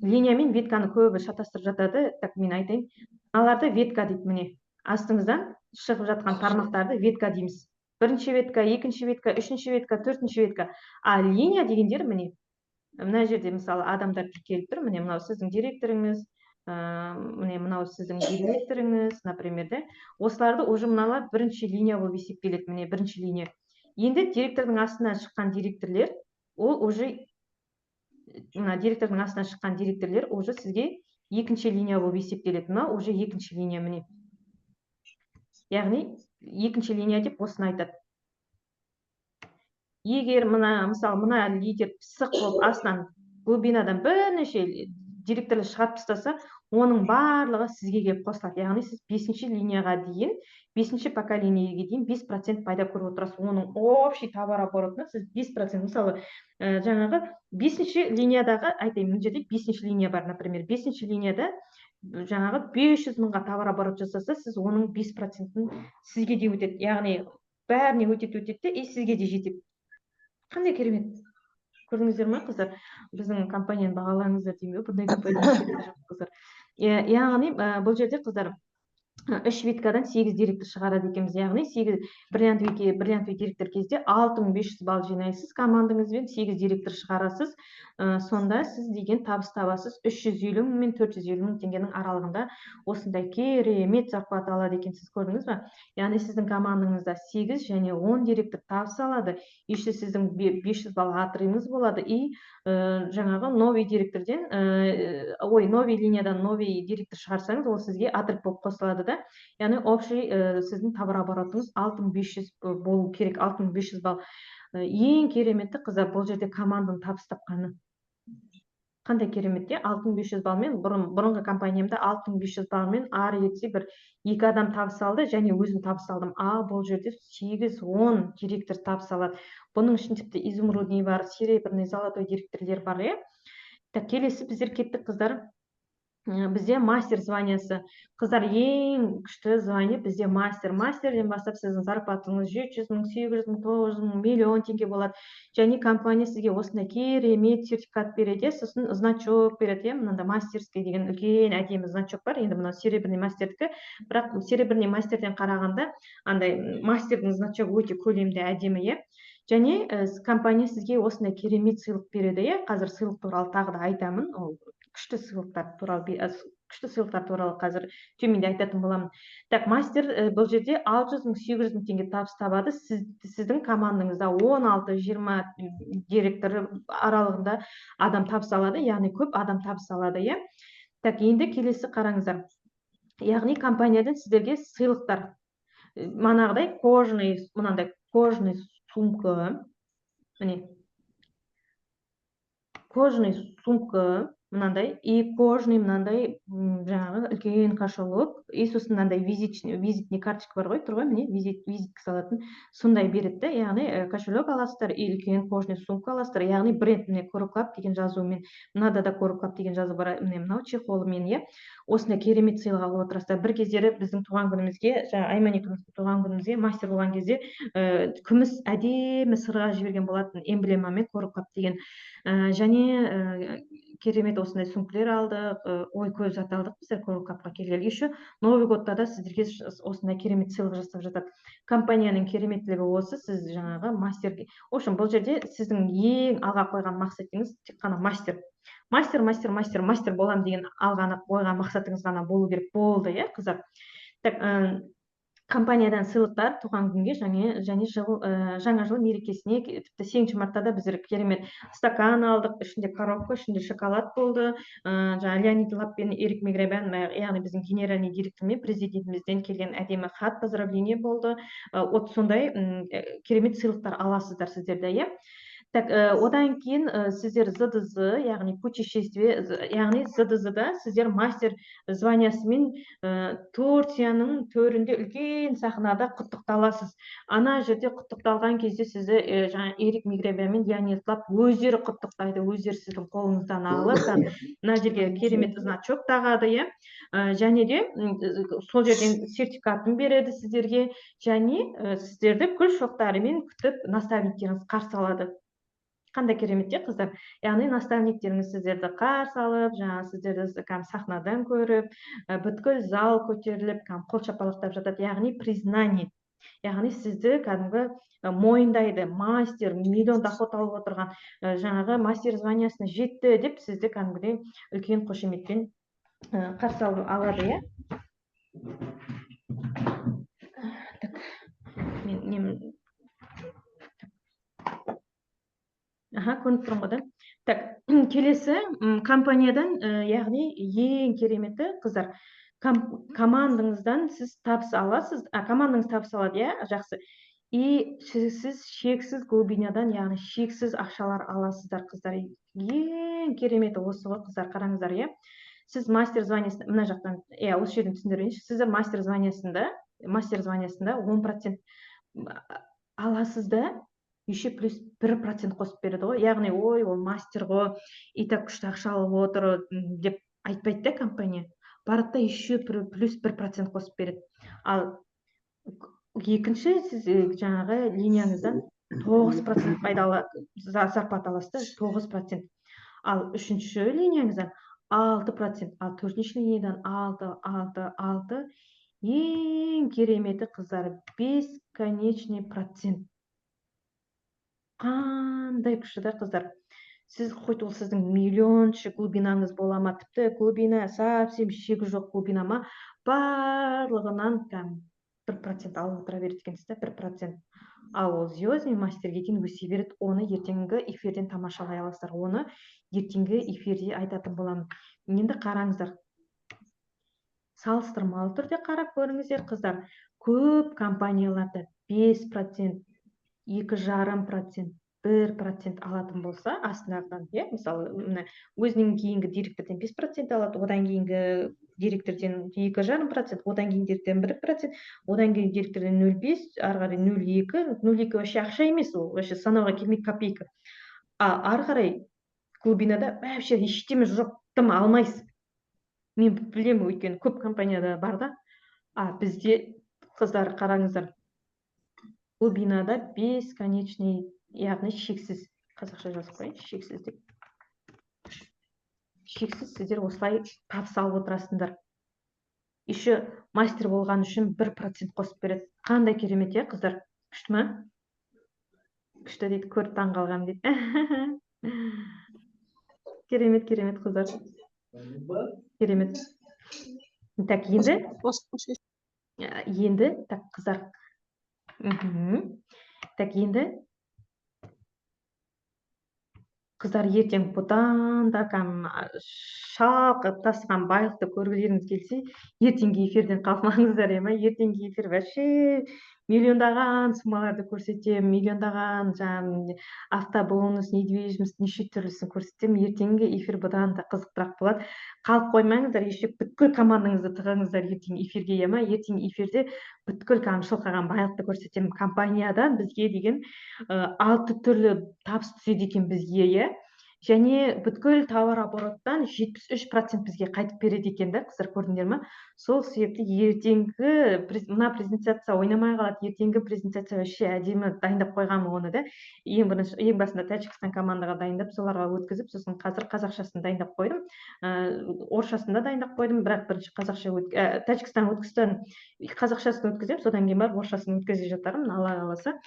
линия мен ветканы көбі шатастырып жатады. Так, мен айтайын, мыналарды ветка дейді. Міне, астыңыздан шығып жатқан тармақтарды ветка дейміз: бірінші ветка, екінші ветка, үшінші ветка, төртінші ветка. А линия дегендер міне, мына жерде, мысалы, адамдар тіркеліп тұр. Міне, мынау сіздің директорыңыз, міне, мынау сіздің директорыңыз, например, да. Осыларды уже мыналар бірінші линия болып есептеледі. Міне, бірінші линия. Енді директордың астынан шыққан директорлер, ол уже мына директордың астынан шыққан директорлер уже сізге екінші линия болып есептеледі. Мынау уже екінші линия, міне. Яғни екінші линия деп осыны айтады. Егер мына, мысалы, мына лидер пысық болып, астынан глубинадан бірнеше директорлар шығарып тастаса, оның барлығы сізге келіп қосылады. Яғни сіз бесінші линияға дейін, бесінші поколениеге дейін 5% пайда көріп отырасыз. Оның общий товарооборотына сіз 5%, мысалы, жаңағы бесінші линиядағы, айтайын, мына жерде бесінші линия бар. Например, бесінші линияда жаңағы 500 мыңға товарооборот жасаса, сіз оның 5%-ін сізге де өтеді. Яғни бәріне өтеді, өтеді де, и сізге де жетеді. Қандай керемет, көрдіңіздер ма, қыздар? Біздің компанияны бағалаңыздар деймін бе, бұндай компания жоқ, қыздар. Яғни бұл жерде, қыздар, үш веткадан сегіз директор шығарады екенбіз. Яғни сегіз бриллиантовый директор кезде 6500 балл жинайсыз, командаңызбен сегіз директор шығарасыз. Сонда сіз деген табыс табасыз 350 мың мен 450 мың теңгенің аралығында. Осындай керемет зарплата алады екенсіз, көрдіңіз ба? Яғни сіздің командаңызда 8 және 10 директор табыс алады, еще сіздің 500 балл отрывыңыз болады. И жаңағы новый директорден, ой, новый линиядан новый директор шығарсаңыз, ол сізге отрыв болып қосылады да. Яғни общий сіздің товарооборотыңыз 6500 болу керек, 6500 балл. Ең кереметі, қыздар, бұл жерде команданың табыс тапқаны. Қандай керемет, иә? 6500 баллмен бұрынғы компаниямда 6500 баллмен ары кетсе бір екі адам табыс алды және өзім табыс алдым. А бұл жерде 8-10 директор табыс алады. Бұның ішінде тіпті изумрудный бар, серебряный, золотой директорлер бар, иә. Так, келесі біздер кеттік, қыздар. Бізде мастер званиясы. Қыздар, ең күшті звание бізде мастер. Мастерден бастап сіздің зарплатаңыз 700 мың, 800 мың, 900 мың, миллион теңге болады. Және компания сізге осындай керемет сертификат береді, иә, сосын значок береді, иә. Мынандай мастерский деген үлкен әдемі значок бар. Енді мынау серебряный мастердікі, бірақ серебряный мастерден қарағанда андай мастердің значогы өте көлемді, әдемі, иә. Және компания сізге осындай керемет сыйлық береді, иә. Қазір сыйлық туралы тағы да айтамын, ол күшті сыйлықтар туралы, күшті сыйлықтар туралы қазір төменде айтатын боламын. Так, мастер бұл жерде 600 мың, 800 мың теңге табыс табады. Сіздің командаңызда 16-20 директор аралығында адам табыс алады, яғни көп адам табыс алады, иә. Так, енді келесі қараңыздар. Яғни компаниядан сіздерге сыйлықтар манағыдай кожаный, мынандай кожаный сумка, міне, кожаный сумка мынандай и кожаный мынандай жаңағы үлкен кошелек, и сосын мынандай визитный карточка бар ғой, тұр ғой, міне, визитка салатын, сондай береді да. Яғни кошелек аласыздар и үлкен кожаный сумка аласыздар, яғни бренд, міне, Coral Club деген жазуымен. Мынада да Coral Club деген жазу бар, міне, мынау чехолымен, иә. Осындай керемет сыйлық алып отырасыздар. Бір кездері біздің туған күнімізге, жаңағы Айман екеуміздің туған күнімізге, мастер болған кезде күміс әдемі сырға жіберген болатын эмблемамен Coral Club деген. Және керемет осындай сумкалер алдық. Ой, көп зат алдық біздер Coral Club-қа келгелі. Еще Новый годта да сіздерге осындай керемет сыйлық жасап жатады. Компанияның кереметтілігі осы. Сіз жаңағы мастерге, в общем, бұл жерде сіздің ең алға қойған мақсатыңыз тек қана мастер, мастер, мастер, мастер, мастер боламын деген алғаны қойған мақсатыңыз ғана болу керек болды, иә, қыздар. Так, компаниядан сыйлықтар туған күнге және жаңа жыл мерекесіне, тіпті 8 мартта да біздер керемет стакан алдық, ішінде коробка, ішінде шоколад болды. Жаңағы Леонид Лап пен Эрик Меграбян, яғни біздің генеральный директор мен президентімізден келген әдемі хат, поздравление болды. Вот сондай керемет сыйлықтар аласыздар сіздер де, иә. Так, одан кейін сіздер ЗДЗ, яғни путешествие, яғни ЗДЗ-да сіздер мастер званиясымен Турцияның төрінде үлкен сахнада құттықталасыз. Ана жерде құттықталған кезде сізді жаңа Эрик Меграбия мен Леонид Лап өздері құттықтайды, өздері сіздің қолыңыздан алып, там, мына жерге керемет значок тағады, иә. Және де сол жерден сертификатын береді сіздерге, және сіздерді гүл шоқтарымен күтіп наставниктеріңіз қарсы алады. Қандай керемет те, қыздар. Яғни наставниктеріңіз сіздерді қарсы алып, жаңағы сіздерді кәдімгі сахнадан көріп, бүткіл зал көтеріліп, кәдімгі қол шапалақтап жатады, яғни признание, яғни сізді кәдімгі мойындайды, мастер, миллион доход алып отырған, жаңағы мастер званиясына жетті деп сізді кәдімгідей үлкен қошеметпен қарсы алады, иә. Так, мен нем. Аха, көрініп тұрмын ғой да. Так, келесі компаниядан, яғни ең кереметі, қыздар, командаңыздан сіз табыс аласыз, командаңыз табыс алады, иә, жақсы. И сіз шексіз глубинадан, яғни шексіз ақшалар аласыздар, қыздар. Ең кереметі осы ғой, қыздар, қараңыздар, иә. Сіз мастер званиясында, мына жақтан, иә, осы жерден түсіндірейінші. Сіздер мастер званиясында 10% аласыз да, еще плюс 1% қосып береді ғой. Яғни, ой, ол мастер ғой, и так күшті ақша алып отыр деп айтпайды да компания. Барады да еще плюс 1% қосып береді. Ал екінші сіз жаңағы линияңыздан 9% пайда зарплата аласыз да, 9%. Ал үшінші линияңыздан 6%, ал төртінші линиядан 6, 6, 6. Ең кереметі, қыздар, бесконечный процент. Қандай күшті да, қыздар. Сіз хоть ол сіздің миллионшы глубинаңыз бола ма, тіпті глубина совсем шегі жоқ глубина ма, барлығынан кәдімгі 1% алып отыра береді екенсіз да, 1%. Ал ол звездный мастерге дейін өсе береді. Оны ертеңгі эфирден тамашалай аласыздар. Оны ертеңгі эфирде айтатын боламын. Енді қараңыздар, салыстырмалы түрде қарап көріңіздер, қыздар. Көп компанияларда 5%, 2,5%, 1% алатын болса, астындағыдан, иә, мысалы, мына өзінен кейінгі директорден 5% алады, одан кейінгі директорден 2,5%, одан кейін директорден 1%, одан кейін директорден 0,5, ары қарай 0,2, 0,2 вообще ақша емес, ол вообще санауға келмейді, копейка. А ары қарай глубинада вообще ештеме жоқ, тым алмайсыз. Мен білемін, өйткені көп компанияда бар да. А бізде, қыздар, қараңыздар, глубинада бесконечный, яғни шексіз, қазақша жазып қояйыншы, шексіз деп. Шексіз сіздер осылай табыс алып отырасыңдар. Еще мастер болған үшін 1% қосып береді. Қандай керемет, иә, қыздар? Күшті ма? Күшті дейді, көріп таң қалғанмын дейді. Керемет, керемет, қыздар. Керемет. Так, енді енді так, қыздар. Так, енді қыздар, ертең бұдан да кәдімгі шалқып тасыған байлықты көргілеріңіз келсе, ертеңгі эфирден қалмаңыздар, иә ма. Ертеңгі эфир вообще миллиондаған суммаларды көрсетемін, миллиондаған жаңағы автобонус, недвижимость, неше түрлісін көрсетемін. Ертеңгі эфир бұдан да қызықтырақ болады. Қалып қоймаңыздар, еще бүткіл командаңызды тығыңыздар ертең эфирге, иә ма. Ертең эфирде бүткіл кәдімгі шылқыған байлықты көрсетемін. Компаниядан бізге деген алты түрлі табыс түседі екен бізге, иә. Және бүткіл товар обороттан 73% бізге қайтып береді екен да, қыздар, көрдіңдер ма? Сол себепті ертеңгі мына презентация ойнамай қалады. Ертеңгі презентация вообще әдемі дайындап қойғанмын оны да. Ең бірінші, ең басында Тәжікстан командаға дайындап, соларға өткізіп, сосын қазір қазақшасын дайындап қойдым, орысшасын да дайындап қойдым, бірақ бірінші қазақша Тәжікстан өткізтен қазақшасын өткіземін, содан кейін барып орысшасын өткізе жатармын, Алла қаласа.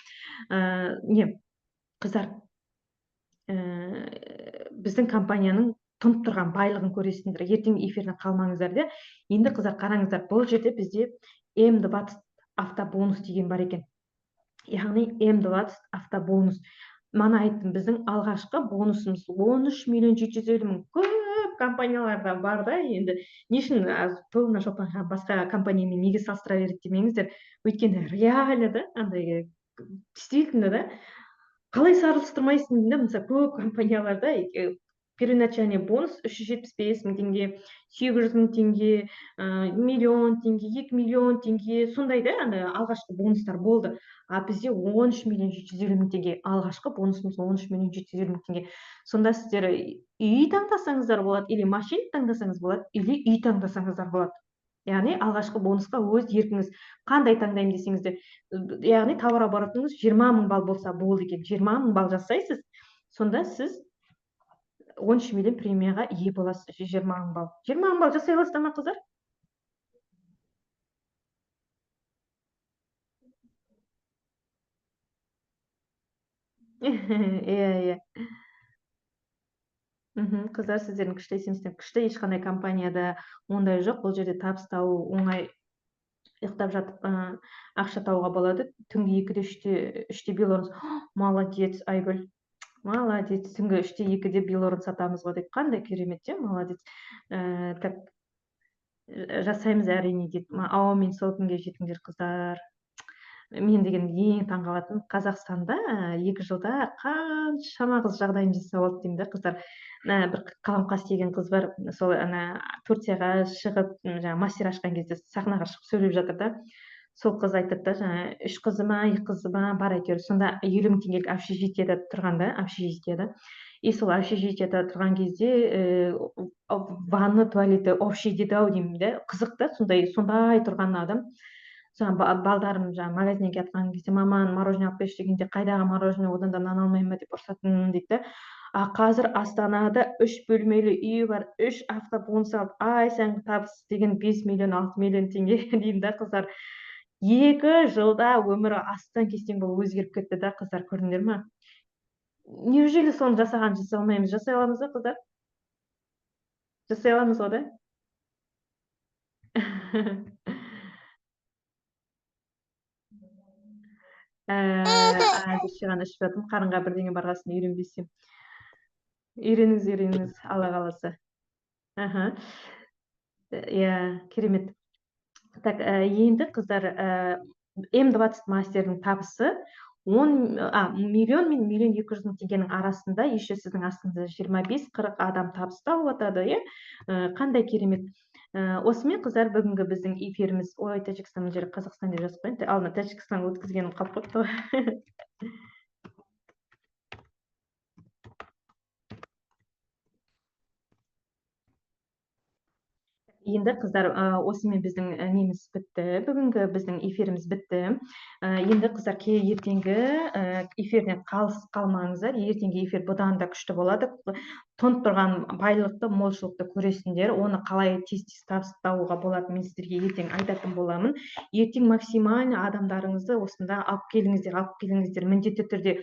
Не, қыздар, біздің компанияның тұнып тұрған байлығын көресіңдер. Ертең эфирден қалмаңыздар да. Енді, қыздар, қараңыздар, бұл жерде бізде М20 автобонус деген бар екен. Яғни М20 автобонус. Мана айттым, біздің алғашқы бонусымыз 13 миллион 750 мың. Көп компанияларда бар да. Енді не үшін тобына Шолпан басқа компаниямен неге салыстыра береді демеңіздер. Өйткені реально да, андай действительно да. Қалай салыстырмайсың деймін да, мысалы көп компанияларда первоначальный бонус 375 мың теңге, 800 мың теңге, миллион теңге, 2 миллион теңге, сондай да ана алғашқы бонустар болды. А бізде 13 миллион 750 мың теңге, алғашқы бонусымыз 13 миллион 750 мың теңге. Сонда сіздер үй таңдасаңыздар болады, или машина таңдасаңыз болады, или үй таңдасаңыздар болады. Яғни алғашқы бонусқа өз еркіңіз, қандай таңдаймын десеңіз де, яғни товар оборотыңыз 20 мың балл болса болды екен, 20 мың балл жасайсыз, сонда сіз 13 миллион премияға ие боласыз, 20 мың балл. 20 мың балл жасай аласыздар ма, қыздар? Иә, иә. Қыздар, сіздердің күшті есімсіздер, күшті, ешқандай компанияда ондай жоқ. Бұл жерде табыс табу оңай, ұйықтап жатып, ақша табуға болады. Түнгі екіде, үште белорын. Молодец, Айгүл. Молодец, түнгі үште, екіде белорын сатамыз ғой деп. Қандай керемет, те, молодец. Так, жасаймыз әрине дейді. Аумин, сол күнге жетіңдер, қыздар. Мен деген ең таңғалатыным, Қазақстанда 2 жылда қаншама қыз жағдайын жасап алды деймін да, қыздар. Бір Қаламқас деген қыз бар, сол ана Турцияға шығып, жаңа мастер ашқан кезде сахнаға шығып сөйлеп жатыр да. Сол қыз айтады да, жаңа 3 қызы ма, 2 қызы ма бар әйтеуір. Сонда 50 мың теңгелік общежитиеда тұрған да, общежитиеда. И сол общежитиеда тұрған кезде, ванна, туалеті общий деді ау деймін да. Қызық та, сондай тұрған адам. Жаңа балдарым жаңа магазинге кеткен кезде, мама, мороженое алып берші дегенде, қайдағы мороженое, одан да нан алмаймын ба деп ұрсатын дейді да. А қазір Астанада 3 бөлмелі үйі бар, 3 автобонус алып, ай сайынғы табыс деген 5 миллион, 6 миллион теңге деймін да, қыздар. 2 жылда өмірі астан кестең болып өзгеріп кетті да, қыздар, көрдіңдер ма? Неужели соны жасаған жасай алмаймыз? Жасай аламыз ба, қыздар? Жасай аламыз ғой да? Әзірше ғана ішіп жатырмын, қарынға бірдеңе барғасын үйренбесем. Үйреніңіз, үйреніңіз, Алла қаласа. Аха. Иә, керемет. Так, енді қыздар, М20 мастердің табысы миллион мен миллион екі жүз мың теңгенің арасында, еще сіздің астыңызда жиырма бес, қырық адам табыс тауып жатады, иә? Қандай керемет. Осымен, қыздар, бүгінгі біздің эфиріміз, ой, Тәжікстан, мына жерге Қазақстан деп жазып қояйын, алдына Тәжікстан өткізгенім қалып қойыпты ғой. Енді, қыздар, осымен біздің неміз бітті, бүгінгі біздің эфиріміз бітті. Енді, қыздар, ертеңгі эфирден қалыс қалмаңыздар. Ертеңгі эфир бұдан да күшті болады. Тұнып тұрған байлықты, молшылықты көресіңдер. Оны қалай тез-тез табыс табуға болады, мен сіздерге ертең айтатын боламын. Ертең максимально адамдарыңызды осында алып келіңіздер, алып келіңіздер міндетті түрде.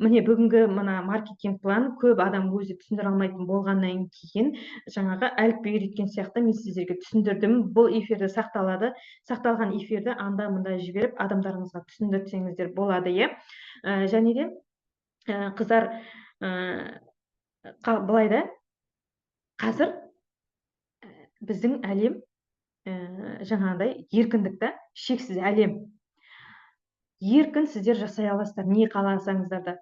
Міне, бүгінгі мына маркетинг план көп адам өзі түсіндіре алмайтын болғаннан кейін жаңағы әліпби үйреткен сияқты мен сіздерге түсіндірдім. Бұл эфирді сақталады. Сақталған эфирді анда-мында жіберіп адамдарыңызға түсіндірсеңіздер болады, иә? Және де, қыздар, былай да, қазір біздің әлем, жаңағыдай еркіндік та, шексіз әлем. Еркін сіздер жасай аласыздар, не қаласаңыздар да.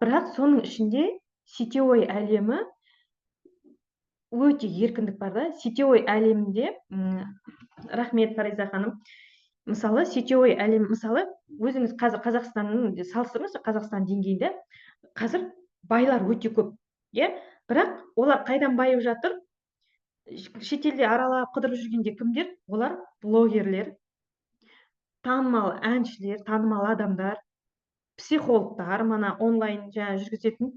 Бірақ соның ішінде сетевой әлемі өте еркіндік бар да. Сетевой әлемінде, рахмет, Фариза ханым. Мысалы, сетевой әлем, мысалы, өзіңіз қазір Қазақстанның салыстырыңызшы, Қазақстан деңгейінде қазір байлар өте көп, иә? Бірақ олар қайдан байып жатыр? Шетелде аралап қыдырып жүргенде кімдер? Олар блогерлер, танымал әншілер, танымал адамдар, психологтар, мана онлайн жаңа жүргізетін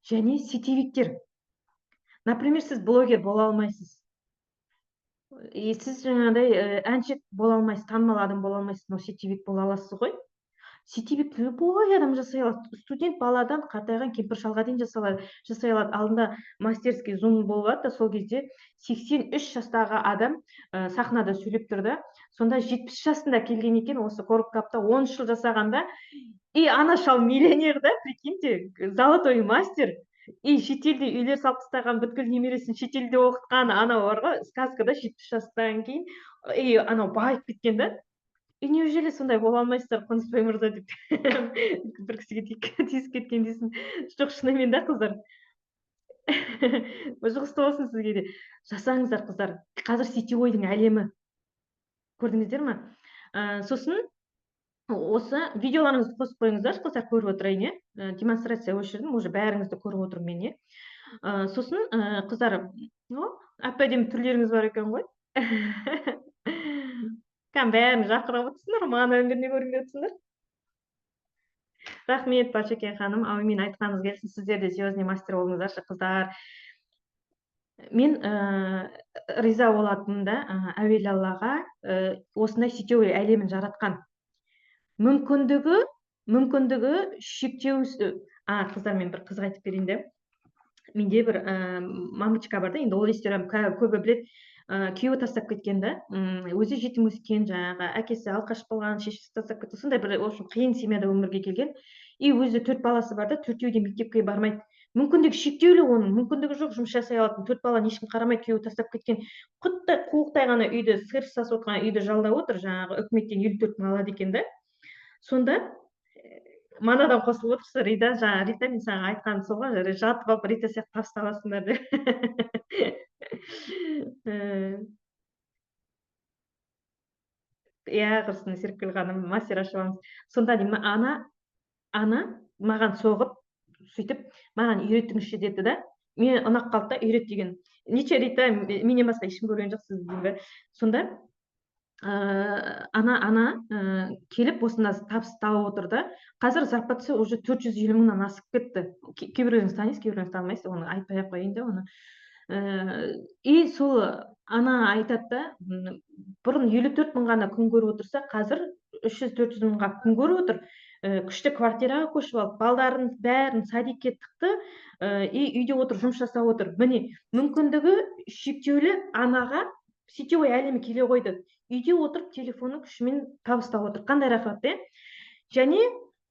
және сетевиктер. Например, сіз блогер бола алмайсыз. И сіз жаңағыдай, әнші бола алмайсыз, танымал адам бола алмайсыз, но сетевик бола аласыз ғой. Сетевик любой адам жасай алады. Студент баладан қартайған кемпір шалға дейін жасай алады. Алдында мастерский зум болып жатты, сол кезде 83 жастағы адам, сахнада сөйлеп тұр да. Сонда 70 жасында келген екен, осы Корал Клабта 10 жыл жасағанда. И ана шал миллионер да, прикиньте, золотой мастер. И шетелде үйлер салып тастаған, бүткіл немересін шетелде оқытқан, анау бар ғой, сказкада 70 жастан кейін, и анау байып кеткен да. И неужели сондай бола алмайсыздар, Қонысбай мырза деп бір кісіге тиісіп кеткен дейсің. Жоқ, шынымен да, қыздар. Жұғысты болсын сізге де. Жасаңыздар, қыздар. Қазір сетевойдың әлемі. Көрдіңіздер ма? Сосын осы видеоларыңызды қосып қойыңыздаршы, қыздар, көріп отырайын, иә. Демонстрация өшірдім, уже бәріңізді көріп отырмын мен, иә. Сосын, қыздар, әп әдемі түрлеріңіз бар екен ғой. Кәдімгі бәрін жарқырап отырсыңдар, маған өміріне көрінбей отырсыңдар. Рахмет, Балшекен ханым, әумин, айтқаныңыз келсін. Сіздер де звездный мастер болыңыздаршы, қыздар. Мен риза болатыным да, әуелі Аллаға, осындай сетевой әлемін жаратқан. Мүмкіндігі шектеу. А, қыздар, мен бір қызық айтып берейін де. Менде бір мамочка бар да, енді ол историяны көбі біледі. Күйеуі тастап кеткен да, өзі жетім өскен, жаңағы әкесі алқаш болған, шешесі тастап кетті, сондай бір, в общем, қиын семьяда өмірге келген. И өзі төрт баласы бар да, төртеуі де мектепке бармайды. Мүмкіндігі шектеулі, оның мүмкіндігі жоқ жұмыс жасай алатын. Төрт баланы ешкім қарамайды, күйеуі тастап кеткен. Құттай қуықтай ғана үйді, сиыр сасып отырған үйді жалдап отыр, жаңағы үкіметтен 54 000 алады екен да. Сонда манадан қосылып отырсыз, Рита. Жаңа, Рита, мен саған айтқаным сол ғой, жатып алып Рита сияқты табыс табасыңдар деп. Иә, құрсын, Серікгүл ханым, мастер ашып алыңыз. Сонда деймін, ана маған соғып, сөйтіп маған үйретіңізші деді да. Мен ұнап қалды да, үйрет деген. Неше, Рита, менен басқа ешкім көрген жоқ сізді деймін бе. Сонда ана келіп, осында табыс тауып отыр да. Қазір зарплатасы уже 450 мыңнан асып кетті. Кейбіреулеріңіз танисыз, кейбіреулеріңіз танымайсыз, оны айтпай ақ қояйын да оны. И сол ана айтады да, бұрын 54 000 ғана күн көріп отырса, қазір 300-400 мыңға күн көріп отыр. Күшті квартираға көшіп алып, балдарын бәрін садикке тықты, и үйде отырып жұмыс жасап отыр. Міне, мүмкіндігі шектеулі анаға сетевой әлемі келе қойды. Үйде отырып телефонның күшімен табыс тауып отыр. Қандай рахат, иә? Және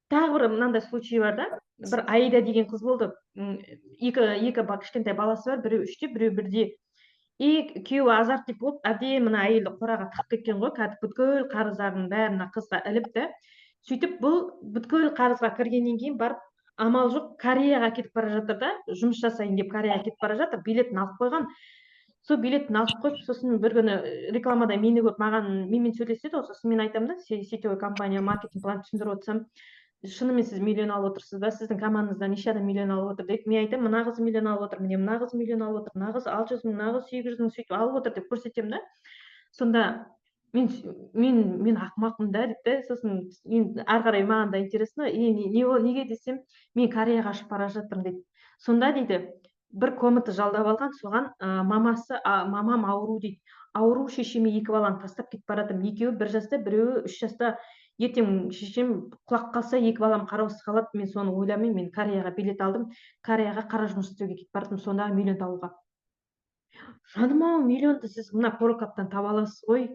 тағы бір мынандай случай бар да. Бір Аида деген қыз болды. Екі кішкентай баласы бар, біреуі үште, біреуі бірде. И күйеуі азартник болып, әбден мына әйелді қораға тығып кеткен ғой, кәдімгі бүткіл қарыздарын бәрін мына қызға іліп та. Сөйтіп бұл бүткіл қарызға кіргеннен кейін барып, амал жоқ, Кореяға кетіп бара жатыр да, жұмыс жасайын деп Кореяға кетіп бара жатыр, билетін алып қойған. Сол билетін алып қойып, сосын бір күні рекламада мені көріп, маған, менімен сөйлеседі ғой. Сосын мен айтамын да, сетевой компания, маркетинг план түсіндіріп отырсам, шынымен сіз миллион алып отырсыз ба, сіздің командаңызда неше адам миллион алып отыр дейді. Мен айтамын, мына қыз миллион алып отыр, міне, мына қыз миллион алып отыр, мына қыз 600 000, мына қыз 800 000, сөйтіп алып отыр деп көрсетемін да. Сонда мен ақымақпын да дейді да. Сосын мен ары қарай, маған да интересно, и не, неге десем, мен Кореяға ұшып бара жатырмын дейді. Сонда дейді, бір комната жалдап алған, соған мамасы, мамам ауру дейді, ауру шешеме екі баланы тастап кетіп бара жатырмын, екеуі 1 жаста, біреуі 3 жаста, ертең шешем құлап қалса, екі балам қараусыз қалады, мен соны ойламаймын, мен Кореяға билет алдым, Кореяға қара жұмыс істеуге кетіп бара жатырмын, сонда миллион табуға. Жаным ау, миллионды сіз мына Корал Клабтан таба аласыз ғой,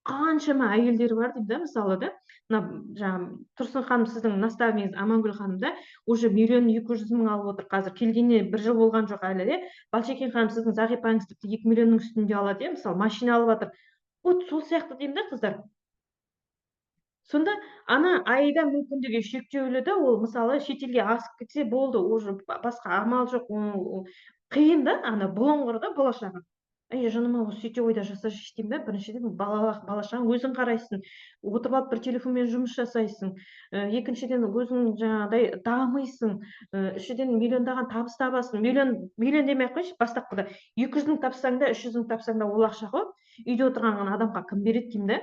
қаншама әйелдер бар деймін да. Мысалы да, мына жаңағы Тұрсын ханым, сіздің наставнигіңіз Амангүл ханым да уже 1,2 миллион алып отыр қазір, келгеніне бір жыл болған жоқ әлі де. Балшекен ханым, сіздің зағипаңыз тіпті 2 миллионның үстінде алады, иә, мысалы, машина алып жатыр. Вот сол сияқты деймін да, қыздар. Сонда ана Аида мүмкіндігі шектеулі да, ол мысалы шетелге асып кетсе болды, уже басқа амал жоқ, қиын да, ана бұлыңғыр да болашағы. Ей, жаным ау, сетевойда жасашы деймін да. Біріншіден, бала шағаң өзің қарайсың, отырып алып бір телефонмен жұмыс жасайсың, екіншіден, өзің жаңағыдай дамисың, үшіншіден, миллиондаған табыс табасың. Миллион, миллион демей ақ қояйыншы, бастапқыда 200 000 тапсаң да, 300 000 тапсаң да, ол ақша ғой. Үйде отырған адамға кім береді деймін да,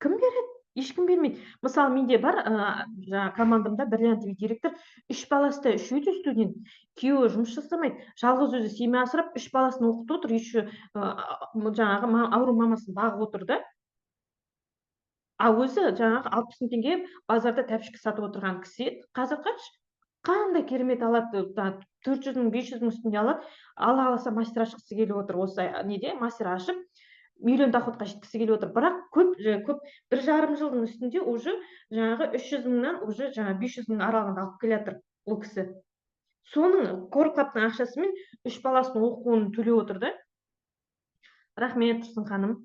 кім береді? Ешкім бермейді. Мысалы, менде бар жаңағы командамда бриллиантовый директор, үш баласы да, үшеуі де студент, күйеуі жұмыс жасамайды, жалғыз өзі семья асырап, үш баласын оқытып отыр, еще жаңағы ауру мамасын бағып отыр да. А өзі жаңағы 60 000 теңге базарда тәпішкі сатып отырған кісі еді. Қазір қарашы, қандай керемет алады, 400 000, 500 000 үстінде алады. Алла қаласа, мастер ашқысы келіп отыр. Осы неде мастер ашып, миллион доходқа жеткісі келіп отыр. Бірақ көп, көп 1,5 жылдың үстінде уже жаңағы 300 мыңнан уже жаңағы 500 000 аралығында алып келе жатыр ол кісі. Соның Корал Клабтың ақшасымен үш баласының оқуын төлеп отыр да. Рахмет, Тұрсын ханым.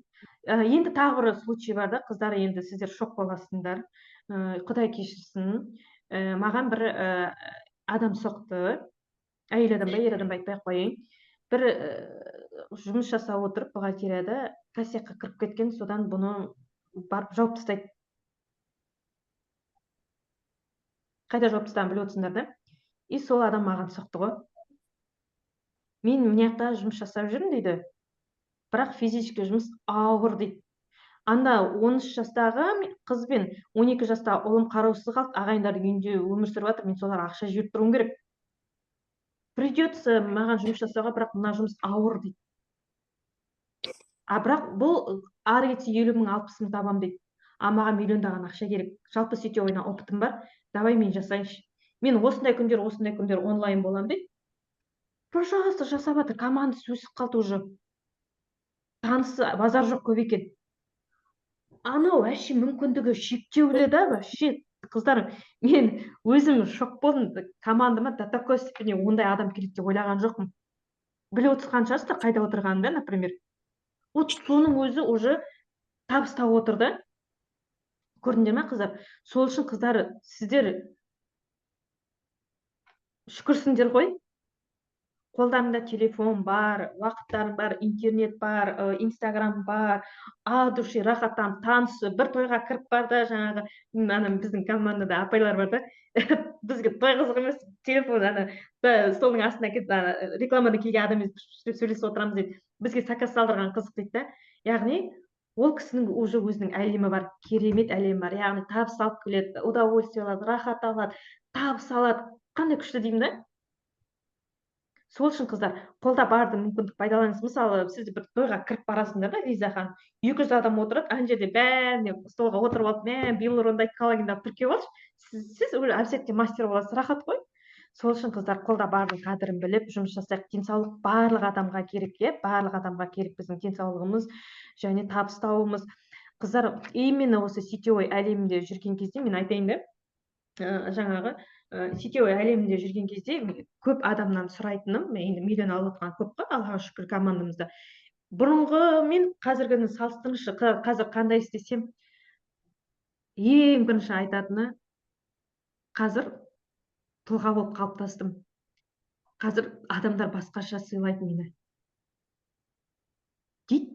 Енді тағы бір случай бар да, қыздар, енді сіздер шок боласыңдар. Құдай кешірсін. Маған бір адам соқты. Әйел адам ба, ер адам ба, айтпай ақ қояйын. Бір жұмыс жасап отырып, бухгалтерияда косякқа кіріп кеткен, содан бұны барып жауып тастайды. Қайда жауып тастағанын біліп отырсыңдар да. И сол адам маған соқты ғой. Мен мына жақта жұмыс жасап жүрмін дейді. Бірақ физический жұмыс ауыр дейді. Анда 13 жастағы қыз бен 12 жастағы ұлым қараусыз қалды, ағайындардың үйінде өмір сүріп жатыр, мен соларға ақша жіберіп тұруым керек. Придется маған жұмыс жасауға, бірақ мына жұмыс ауыр дейді. А бірақ бұл ары кетсе 50 мың, 60 мың табам дейді. А маған миллиондаған ақша керек. Жалпы сетевойдан опытым бар. Давай мен жасайыншы. Мен осындай күндер, осындай күндер онлайн болам дейді. Пожалуйста, жасап жатыр. Командасы өсіп қалды уже. Танысы базар жоқ көп екен. Анау вообще мүмкіндігі шектеулі да, вообще, қыздар, мен өзім шок болдым. Командама до такой степени ондай адам келеді деп ойлаған жоқпын. Біліп отырған шығарсыздар қайда отырғанын да, например. Вот соның өзі уже табыс тауып отыр да. Көрдіңдер ме, қыздар? Сол үшін, қыздар, сіздер шүкірсіңдер ғой. Қолдарында телефон бар, уақыттарың бар, интернет бар, Инстаграм бар, от души рахаттанып танысы, бір тойға кіріп бар да, жаңағы ана біздің командада апайлар бар да, бізге той қызық емес, телефон ана столдың астына кетіп, ана рекламадан келген адаммен сөйлесіп отырамыз дейді. Бізге заказ салдырған қызық дейді да. Яғни ол кісінің уже өзінің әлемі бар, керемет әлемі бар. Яғни табыс алып келеді, удовольствие алады, рахат алады, табыс алады. Қандай күшті деймін да. Сол үшін, қыздар, қолда барды мүмкіндік пайдаланыңыз. Мысалы, сіз бір тойға кіріп барасыңдар да, Лиза ханым, 200 адам отырады, ана жерде бәріне столға отырып алып, мә, белурондай коллагенді алып тіркеп алшы. Сіз уже әп-сәтте мастер боласыз, рахат қой. Сол үшін, қыздар, қолда бардың қадірін біліп жұмыс жасайық. Денсаулық барлық адамға керек, иә, барлық адамға керек біздің денсаулығымыз және табыс табуымыз. Қыздар, именно осы сетевой әлемінде жүрген кезде мен айтайын да, жаңағы сетевой әлемінде жүрген кезде мен көп адамнан сұрайтыным, мен енді миллион алып жатқан көп қой, Аллаға шүкір, командамызда. Бұрынғы мен қазіргіні салыстырыңызшы, қазір қандай істесем, ең бірінші айтатыны, қазір тұлға болып қалыптастым. Қазір адамдар басқаша сыйлайды мені дейді.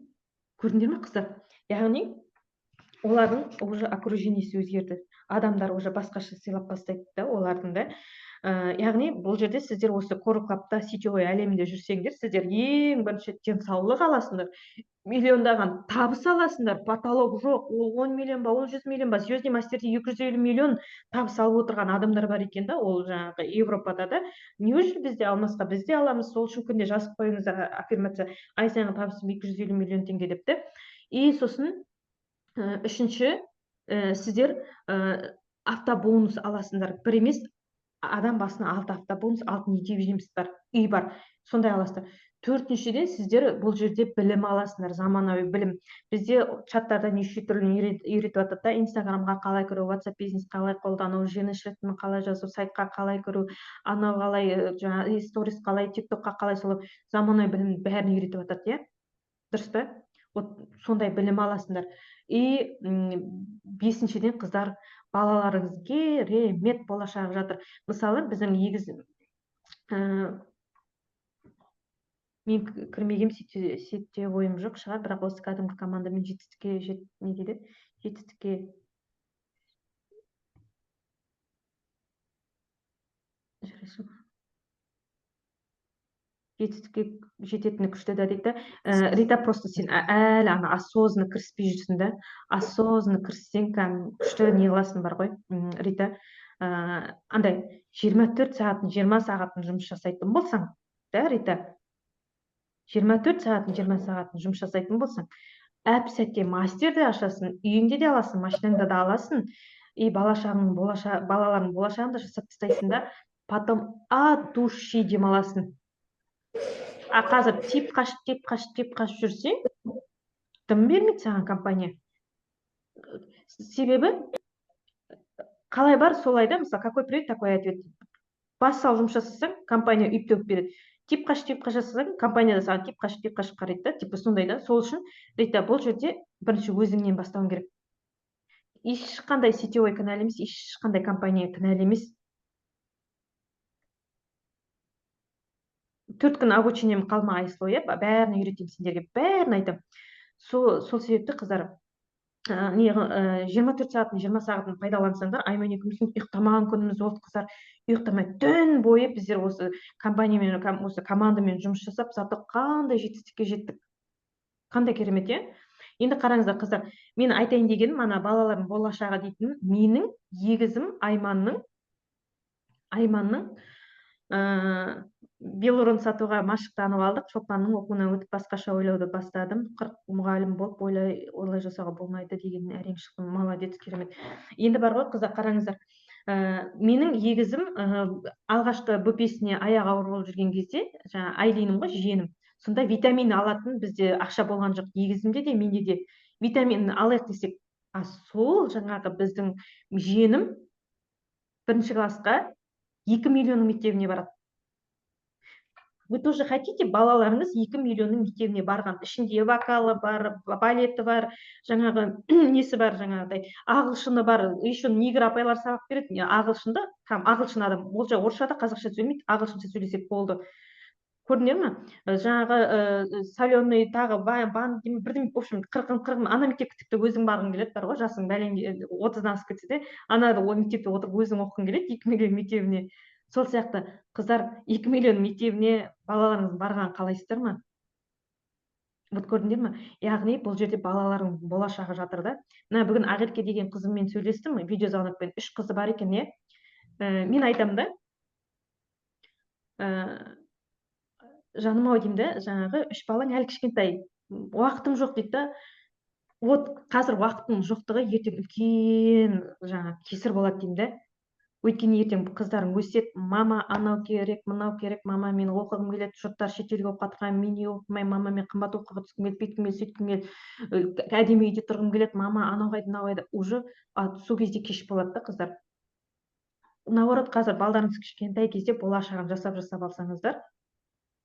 Көрдіңдер ме, қыздар? Яғни олардың уже окружениесі өзгерді. Адамдар уже басқаша сыйлап бастайды да олардың да. Яғни бұл жерде сіздер осы Coral Club'та сетевой әлемінде жүрсеңдер, сіздер ең бірінші денсаулық аласыңдар, миллиондаған табыс аласыңдар, потолок жоқ, ол 10 миллион ба, ол 100 миллион ба, звездный мастерде 250 миллион табыс алып отырған адамдар бар екен да, ол жаңағы Европада да. Неужели бізде алмасқа? Біз де аламыз. Сол үшін күнде жазып қойыңыздар аффирмация, ай сайынғы табысым 250 миллион теңге деп те. И сосын үшінші, сіздер автобонус аласыңдар. Бір емес, адам басына 6 автобонус, 6 недвижимость бар, үй бар, сондай аласыздар. Төртіншіден, сіздер бұл жерде білім аласыңдар, заманауи білім. Бізде чаттарда неше түрлі үйретіп жатады да, Инстаграмға қалай кіру, WhatsApp бизнес қалай қолдану, жирный шрифтін қалай жазу, сайтқа қалай кіру, анау қалай, жаңа сторис қалай, тиктокқа қалай, сол заманауи білім бәрін үйретіп жатады, иә? Дұрыс па? Вот сондай білім аласыңдар. И бесіншіден, қыздар, балаларыңыз керемет болашағы жатыр. Мысалы, біздің егіз, мен кірмегем, сетевойым жоқ шығар, бірақ осы кәдімгі командамен жетістікке жет, не дейді? Жетістікке жарайсың. Жетістікке жететіні күшті да дейді да. Рита, просто сен әлі ана осознанно кіріспей жүрсің да. Осознанно кіріссең, кәдімгі күшті не қыласың бар ғой. Рита, андай 24 сағатын, 20 сағатын жұмыс жасайтын болсаң, да, Рита? 24 сағатын, 20 сағатын жұмыс жасайтын болсаң, әп сәтте мастер де ашасың, үйіңде де аласың, машинаңда да аласың, и бала шағаңның балаларыңның болашағын да жасап тастайсың да, потом от души демаласың. А қазір тип қашып, тип қашып, тип қашып жүрсең, дым бермейді саған компания. Себебі қалай бар, солай да, мысалы, какой привет, такой ответ. Бас салып жұмыс жасасаң, компания үйіп төгіп береді. Тип қашып, тип қашып жасасаң, компанияда саған тип қашып, тип қашып қарайды да, типа сондай да. Сол үшін, Рита, бұл жерде бірінші өзіңнен бастауың керек. Ешқандай сетевой кінәлі емес, ешқандай компания кінәлі емес. 4 күн обучением қалма, Айсұлу, иә, бәрін үйретемін сендерге, бәрін айтамын. Сол себепті, қыздар, 24 сағаттың 20 сағатын пайдалансаңдар, Айман екеуміздің ұйықтамаған күніміз болды, қыздар, ұйықтамай түн бойы біздер осы компаниямен, осы командамен жұмыс жасап, зато қандай жетістікке жеттік, қандай керемет, иә. Енді қараңыздар, қыздар, мен айтайын дегенім, ана балалардың болашағы дейтін, менің егізім Айманның Белорон сатуға машықтанып алдық. Шолпанның оқуынан өтіп басқаша ойлауды бастадым. 40 мұғалім болып олай жасауға болмайды деген әрең шықтым. Молодец, керемет. Енді бар ғой, қыздар, қараңыздар. Менің егізім алғашқы бөпесіне аяғы ауыр болып жүрген кезде, жаңа Айлиным ғой, жиенім. Сонда витамин алатын бізде ақша болған жоқ. Егізімде де, менде де витамин алайық десек, а сол жаңағы біздің жиенім бірінші классқа 2 миллионның мектебіне барады. Вы тоже хотите, балаларыңыз 2 миллионның мектебіне барған, ішінде вокалы бар, балеті бар, жаңағы несі бар, жаңағыдай ағылшыны бар, еще негр апайлар сабақ береді, ағылшынды, там ағылшын адам, ол жақ орысша да қазақша сөйлемейді, ағылшынша сөйлесек болды. Көрдіңдер ме? Жаңағы соленый тағы бан бірдеме, в общем, қырқын ана мектепке тіпті өзің барғың келеді бар ғой, жасың бәлен 30-дан асып кетсе де, ана ол мектепте отырып өзің оқығың келеді 2 миллион мектебіне. Сол сияқты, қыздар, 2 миллион мектебіне балаларыңыз барғанын қалайсыздар ма? Вот көрдіңдер ме? Яғни бұл жерде балалардың болашағы жатыр да. Мына бүгін Ақерке деген қызыммен сөйлестім, видеозвонокпен, 3 қызы бар екен, иә. Мен айтамын да, жаным ау деймін да, жаңағы 3 балаң әлі кішкентай, уақытым жоқ дейді да. Вот қазір уақыттың жоқтығы ертең үлкен жаңағы кесір болады деймін да. Өйткені ертең қыздарың өседі, мама анау керек, мынау керек, мама мен оқығым келеді, жұрттар шетелге оқып жатқан, мен не оқымаймын, мама мен қымбат оқуға түскім келеді, бүйткім келеді, сөйткім келеді, әдемі үйде тұрғым келеді, мама анау қайда, мынау қайда, уже сол кезде кеш болады да, қыздар. Наоборот, қазір балдарыңыз кішкентай кезде болашағын жасап алсаңыздар,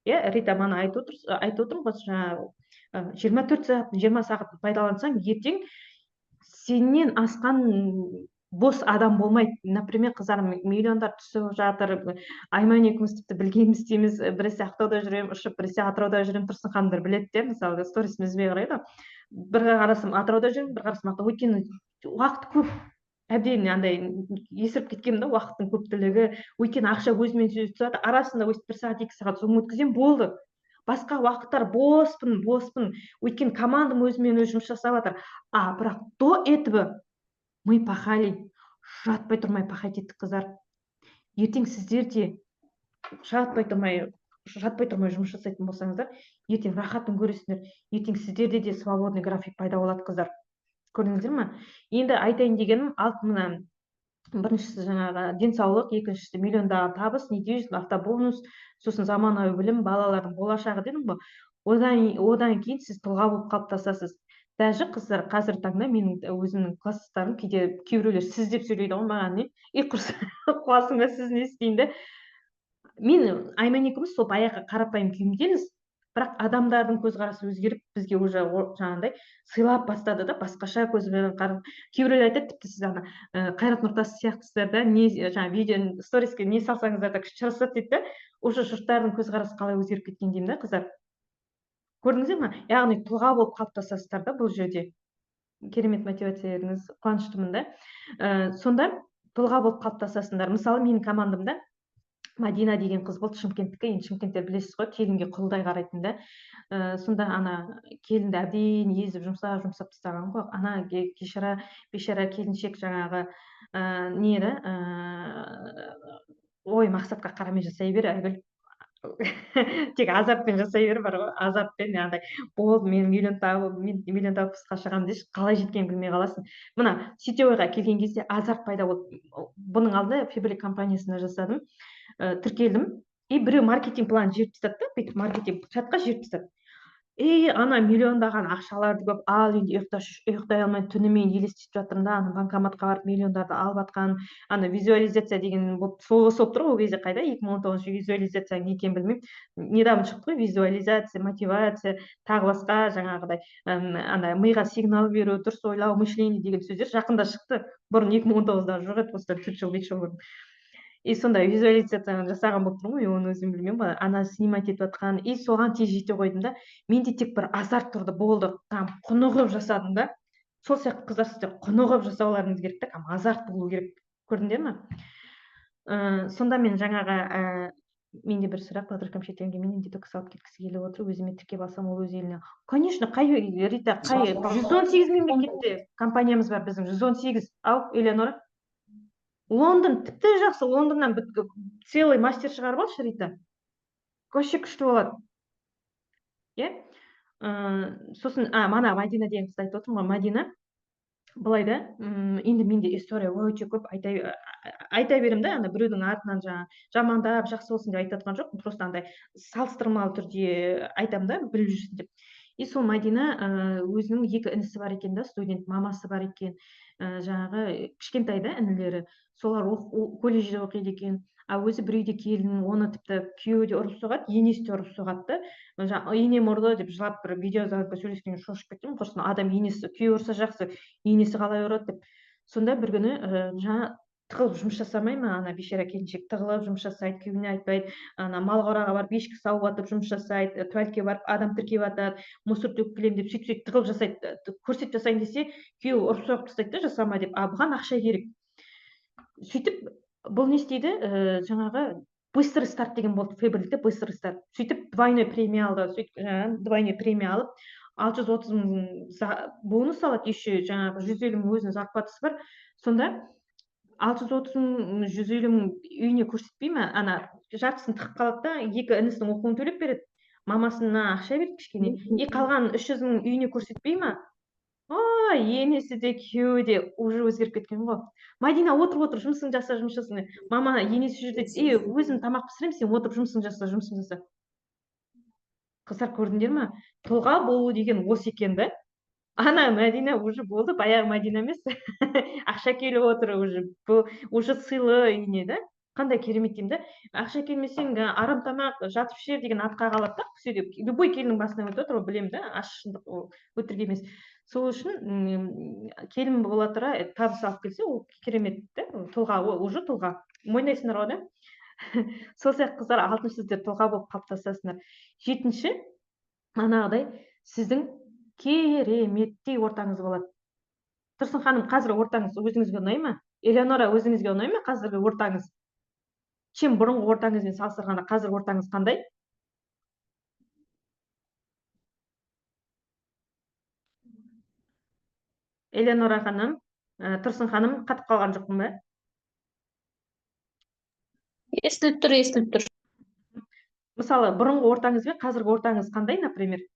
иә, Рита мана айтып отырмын ғой, жаңағы 24 сағат, 20 сағат пайдалансаң, ертең сенен асқан бос адам болмайды. Например, қыздар, миллиондар түсіп жатыр, Айман екеуміз тіпті білгеніміз істейміз, біресе Ақтауда жүремін ұшып, біресе Атырауда жүремін, Тұрсын ханымдар біледі де, мысалы, сторисім үзбей қарайды. Бір қарасам Атырауда жүремін, бір қарасам Ақтау, өйткені уақыт көп, әбден андай есіріп кеткенмін да, уақыттың көптілігі, өйткені ақша өзімен өзі түседі, арасында өстіп 1 сағат, 2 сағат зум өткіземін, болды. Басқа уақыттар боспын, өйткені командам өзімен өзі жұмыс жасап жатыр. А бірақ до этого мы пахали, жатпай тұрмай пахать еттік, қыздар. Ертең сіздер де жатпай тұрмай жұмыс жасайтын болсаңыздар, ертең рахатын көресіңдер. Ертең сіздерде де свободный график пайда болады, қыздар. Көрдіңіздер ме? Енді айтайын дегенім, мына біріншісі жаңағы денсаулық, екіншісі миллиондаған табыс, недвижимость, автобонус, сосын заманауи білім, балалардың болашағы дедім ғой. Одан кейін сіз тұлға болып қалыптасасыз. Даже қыздар, қазір таңда менің өзімнің класстастарым кейде кейбіреулер сіз деп сөйлейді ғой маған, не? И қуасың ба, сіз не істеймін де. Мен Айман екеуміз сол баяғы қарапайым күйімдеміз, бірақ адамдардың көзқарасы өзгеріп, бізге уже жаңағындай сыйлап бастады да, басқаша көзбен қарап. Кейбіреулер айтады, тіпті сіз ана Қайрат Нұртас сияқтысыздар да, не жаңа видео сториске не салсаңыздар да күшті жарасады дейді да. Уже жұрттардың көзқарасы қалай өзгеріп кеткен деймін да, қыздар. Көрдіңіздер ме? Яғни тұлға болып қалыптасасыздар да бұл жерде. Керемет мотивация бердіңіз, қуаныштымын да. Сонда тұлға болып қалыптасасыңдар. Мысалы, менің командамда Мадина деген қыз болды, Шымкенттікі. Енді Шымкенттер білесіз ғой, келінге құлдай қарайтын да. Сонда ана келінді әбден езіп, жұмсап тастаған ғой. Ана бейшара келіншек жаңағы не да, ой, мақсатқа қарамай жасай бер, Айгүл. Тек азаппен жасай бер бар ғой, азаппен, яғни болды, мен миллион тауып, мен миллион тауып қысқа шығамын деші, қалай жеткенін білмей қаласың. Мына сетевойға келген кезде азарт пайда болды. Бұның алдында Фаберлик компаниясында жасадым, тіркелдім, и біреу маркетинг план жіберіп тастады да, бүйтіп маркетинг чатқа жіберіп тастады. И ана миллиондаған ақшаларды көп ал, енді ұйықтай алмай түнімен елестетіп жатырмын да, ана банкоматқа барып миллиондарды алып жатқан, ана визуализация деген болып сол болып тұр ғой. Ол кезде қайда, 2019 визуализацияның не екенін білмеймін, недавно шықты ғой визуализация, мотивация, тағы басқа жаңағыдай ана миға сигнал беру, дұрыс ойлау, мышление деген сөздер жақында шықты, бұрын 2019-да жоқ еді, осыдан 4 жыл 5 жыл бұрын. И сондай визуализацияны жасаған болып тұрмын ғой, оны өзім білмеймін ғой, ана снимать етіп жатқан, и соған тез жете қойдым да. Менде тек бір азарт тұрды, болды, там құнығып жасадым да. Сол сияқты, қыздар, сіздер құнығып жасауларыңыз керек та, кәдімгі азарт болу керек, көрдіңдер ме? Сонда мен жаңағы менде бір сұрақ: подружкам шетелге менен детокс алып кеткісі келіп отыр, өзіме тіркеп алсам, ол өз еліне. Конечно, қай, Рита, қай? 118 мемлекетте компаниямыз бар біздің, 118. Ал, Элеонора, Лондон тіпті жақсы, Лондоннан целый мастер шығарып алшы, Рита, вообще күшті болады, иә. Сосын мана Мадина деген қызды айтып отырмын ғой. Мадина былай да, енді менде история өте көп, айта беремін да, ана біреудің артынан жаңағы жамандап, жақсы болсын деп айтып жатқан жоқпын, просто андай салыстырмалы түрде айтамын да, біліп жүрсін деп. И сол Мадина, өзінің екі інісі бар екен да, студент, мамасы бар екен, жаңағы кішкентай да інілері, солар колледжде оқиды екен, а өзі бір үйде келін, оны тіпті күйеуі де ұрып соғады, енесі де ұрып соғады да. Жаңа енем ұрды деп жылап бір видеозвонокта сөйлескенде шошып кеттім, құрысын, адам енесі, күйеуі ұрса жақсы, енесі қалай ұрады деп. Сонда бір күні жаңа тығылып жұмыс жасамай ма, ана бейшара келіншек тығылып жұмыс жасайды, күйеуіне айтпайды, ана мал қораға барып ешкі сауып жатып жұмыс жасайды, туалетке барып адам тіркеп жатады, мусор төгіп келемін деп, сөйтіп сөйтіп тығылып жасайды. Көрсетіп жасайын десе, күйеуі ұрып соғып тастайды да, жасама деп, а бұған ақша керек. Сөйтіп бұл не істейді? Жаңағы быстрый старт деген болды Фаберликте, быстрый старт. Сөйтіп двойной премия алды. Сөйтіп жаңағы двойной премия алып, 630 000 бонус алады, еще жаңағы 150 000 өзінің зарплатасы бар. Сонда 630 000, 150 000 үйіне көрсетпей ме, ана жартысын тығып қалады да, екі інісінің оқуын төлеп береді, мамасына ақша береді кішкене, и қалған 300 000 үйіне көрсетпей ма, ой, енесі де, күйеуі де уже өзгеріп кеткен ғой. Мадина, отырып, отыр, жұмысыңды жаса, жұмыс жаса. Мама, енесі жүр дейді, е, өзім тамақ пісіремін, сен отырып жұмысыңды жаса, жұмысыңды жаса. Қыздар, көрдіңдер ма, тұлға болу деген осы екен да. Ана Мәдина уже болды, баяғы Мәдина емес, ақша келіп отыр уже, бұл уже сыйлы үйіне да. Қандай керемет деймін да. Ақша келмесең, арам тамақ, жатып ішер деген атқа қалады да. Сөйтіп любой келіннің басынан өтіп отыр ғой, білемін да, ащы шындық, ол өтірік емес. Сол үшін келін бола тұра табыс алып келсе, ол керемет та, тұлға, ол уже тұлға, мойындайсыңдар ғой да. Сол сияқты, қыздар, алтыншы, сіздер тұлға болып қалыптасасыңдар. Жетінші, манағыдай сіздің кереметтей ортаңыз болады. Тұрсын ханым, қазір ортаңыз өзіңізге ұнай ма? Элеонора, өзіңізге ұнай ма қазіргі ортаңыз? Чем бұрынғы ортаңызбен салыстырғанда қазіргі ортаңыз қандай? Элеонора ханым, Тұрсын ханым, қатып қалған жоқпын ба? Естіліп тұр, естіліп тұр. Мысалы, бұрынғы ортаңыз бен қазіргі ортаңыз қандай, например?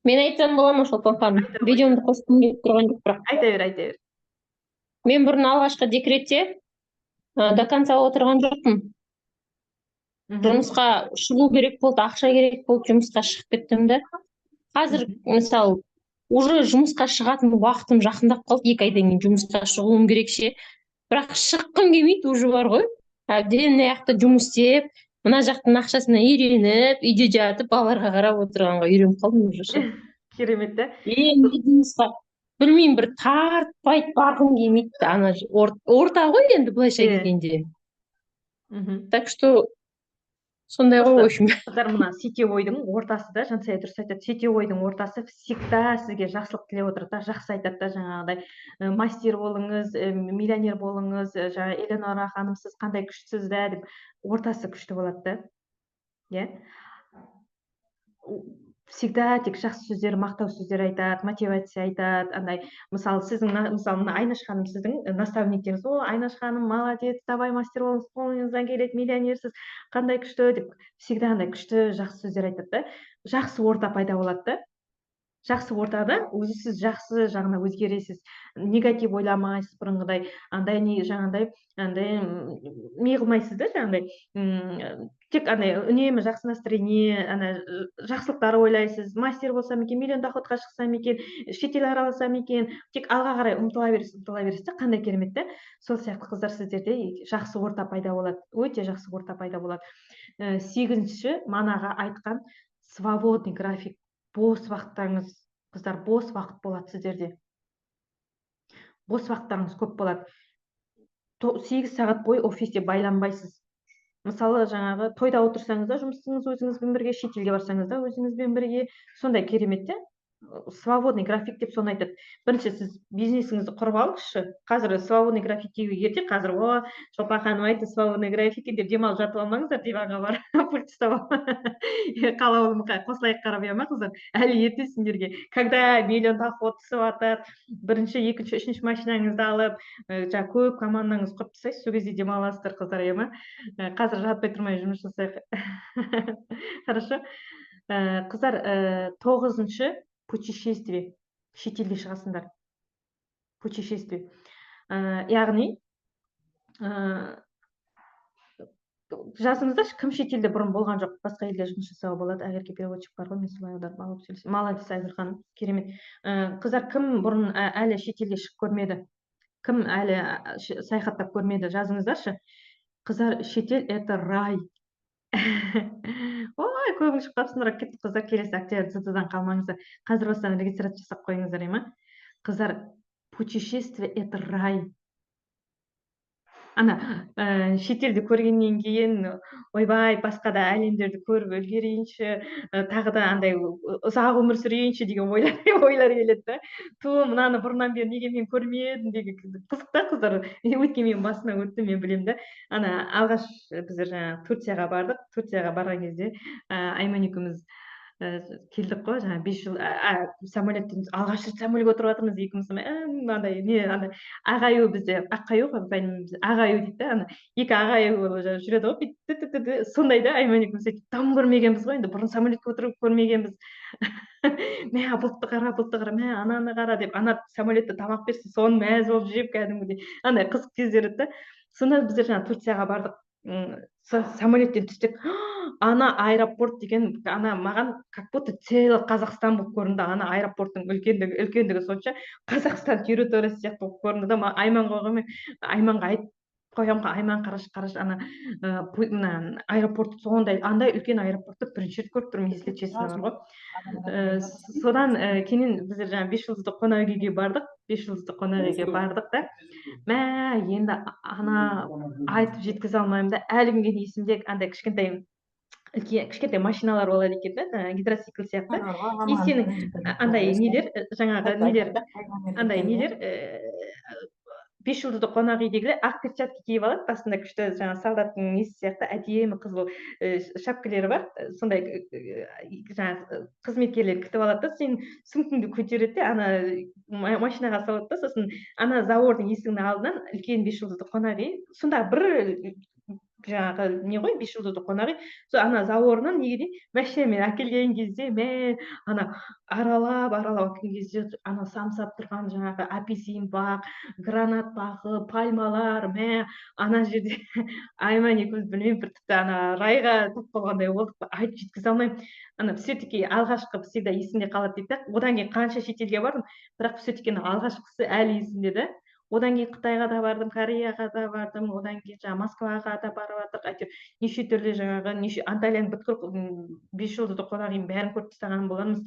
Мен айтсам бола ма, Шолпан ханым? Айта ғой. Видеомды қосқым келіп тұрған жоқ бірақ. Айта бер, айта бер. Мен бұрын алғашқы декретте до конца отырған жоқпын. Жұмысқа шығу керек болды, ақша керек болды, жұмысқа шығып кеттім да. Қазір, мысалы, уже жұмысқа шығатын уақытым жақындап қалды, 2 айдан кейін жұмысқа шығуым керек ше. Бірақ шыққым келмейді уже бар ғой. Әбден мына жақта жұмыс істеп, мына жақтың ақшасына үйреніп, үйде жатып балаларға қарап отырғанға үйреніп қалдым уже ше. Керемет та. Енді жұмысқа білмеймін, бір тартпайды, барғым келмейді. Ана орта ғой енді былайша келгенде. Так что сондай ғой, в общем. Қыздар, мына сетевойдың ортасы да, Жансая дұрыс айтады, сетевойдың ортасы всегда сізге жақсылық тілеп отырады да, жақсы айтады да, жаңағыдай, мастер болыңыз, миллионер болыңыз, жаңа Элеонора ханым, сіз қандай күштісіз да деп, ортасы күшті болады да. Иә? Всегда тек жақсы сөздер, мақтау сөздер айтады, мотивация айтады, андай, мысалы, сіздің, мысалы, мына Айнаш ханым сіздің наставниктеріңіз, о, Айнаш ханым, молодец, давай, мастер болыңыз, қолыңыздан келеді, миллионерсіз, қандай күшті деп, всегда андай күшті жақсы сөздер айтады да, жақсы орта пайда болады да. Жақсы ортада өзі сіз жақсы жағына өзгересіз, негатив ойламайсыз бұрынғыдай, андай не, жаңағыдай андай не қылмайсыз да, жаңағыдай тек андай үнемі жақсы настроение, ана жақсылықтар ойлайсыз. Мастер болсам екен, миллион доходқа шықсам екен, шетел араласам екен, тек алға қарай ұмтыла бересіз, ұмтыла бересіз да. Қандай керемет та! Сол сияқты, қыздар, сіздерде жақсы орта пайда болады, өте жақсы орта пайда болады. Сегізінші, манағы айтқан свободный график, бос уақыттарыңыз, қыздар, бос уақыт болады сіздерде, бос уақыттарыңыз көп болады. 8 сағат бойы офисте байланбайсыз. Мысалы, жаңағы тойда отырсаңыз да, жұмысыңыз өзіңізбен бірге, шетелге барсаңыз да, өзіңізбен бірге. Сондай керемет те, свободный график деп соны айтады. Бірінші сіз бизнесіңізді құрып алыңызшы. Қазір свободный график деуге ерте. Қазір «О, Шолпан ханым айтты, свободный график» деп демалып жатып алмаңыздар, диванға барып, пульт ұстап алып, қалаулым қосылайық қарап, иә ма, қыздар? Әлі ерте сендерге. Когда миллион доход түсіп жатады, бірінші, екінші, үшінші машинаңызды алып, жаңағы көп командаңызды құрып тастайсыз, сол кезде демаласыздар, қыздар, иә ма? Қазір жатпай тұрмай жұмыс жасайық, хорошо? Қыздар, тоғызыншы, путешествие, шетелге шығасыңдар, путешествие. Яғни жазыңыздаршы, кім шетелде бұрын болған жоқ? Басқа елде жұмыс жасауға болады, Ақерке переводчик бар ғой, мен солай аударып алып сөйлесем. Молодец, Айгүл ханым, керемет. Қыздар, кім бұрын әлі шетелге шығып көрмеді, кім әлі саяхаттап көрмеді, жазыңыздаршы. Қыздар, шетел — это рай. Ой, көбің шығып қалыпсыңдар. Кеттік, қыздар, келесі октябрь дан қалмаңыздар. Қазір бастан регистрация жасап қойыңыздар, иә ма? Қыздар, путешествие — это рай. Ана шетелді көргеннен кейін «Ойбай, басқа да әлемдерді көріп үлгерейінші, тағы да андай ұзақ өмір сүрейінші» деген ойлар келеді да. «Ту, мынаны бұрыннан бері неге мен көрмедім?» деген қызық та, қыздар. Өйткені менің басымнан өтті, мен білемін да. Ана алғаш біздер жаңағы Турцияға бардық. Турцияға барған кезде Айман екеуміз келдік қой жаңағы 5 жыл самолеттен, алғаш рет самолетке отырып жатырмыз екеуміз. Мынандай не, андай ақ аю, бізде ақ аю ғой, ақ аю дейді да, ана екі ақ аю жүреді ғой бүйтіп, сондай да. Айман екеуміз сөйтіп дым көрмегенбіз ғой енді, бұрын самолетке отырып көрмегенбіз. «Мә, бұлтты қара, бұлтты қара, мә, ананы қара» деп, ана самолетте тамақ берсе, соны мәз болып жеп, кәдімгідей андай қызық кездер еді да. Сонда біздер жаңағы Турцияға бардық, самолеттен түстік, ана аэропорт деген ана маған как будто целый Қазақстан болып көрінді. Ана аэропорттың үлкендігі сонша, Қазақстан территориясы сияқты болып көрінді да. Айманға қоймай, Айманға айтып қоямын ғой: «Айман, қарашы, қарашы, ана мына аэропорт сондай, андай үлкен аэропортты бірінші рет көріп тұрмын, если честно, бар ғой». Содан кейін біздер жаңағы 5 жұлдызды қонақ үйге бардық. 5 жұлдызды қонақ үйге бардық та, мә, енді ана айтып жеткізе алмаймын да, әлі күнге дейін есімде. Андай кішкентай, үлкен, кішкентай машиналар болады екен да, гидроцикл сияқты. И сенің андай нелер, жаңағы нелер, андай нелер, 5 жұлдызды қонақ үйдегілер ақ перчатка киіп алады, басында күшті жаңағы солдаттың несі сияқты әдемі қызыл шапкалері бар. Сондай жаңағы қызметкерлер күтіп алады да, сенің сумкаңды көтереді де, ана машинаға салады да, сосын ана забордың есігінің алдынан үлкен 5 жұлдызды қонақ үй, сонда бір жаңағы не ғой, 5 жұлдызды қонақ үй, сол ана заборынан неге дейін машинамен әкелген кезде, мә, ана аралап аралап әкелген кезде, ана самсап тұрған жаңағы апельсин бақ, гранат бағы, пальмалар, мә, ана жерде Айман екеуміз, білмеймін, бір тіпті ана райға тап болғандай болдық, айтып жеткізе алмаймын. Ана все таки алғашқы всегда есіңде қалады дейді да. Одан кейін қанша шетелге бардым, бірақ все таки алғашқысы әлі есімде да. Одан кейін Қытайға да бардым, Кореяға да бардым, одан кейін жаңағы Москваға да барып жатырық, әйтеуір неше түрлі жаңағы неше Анталияның бүткіл 5 жұлдызды қонақ үйін бәрін көріп тастаған болармыз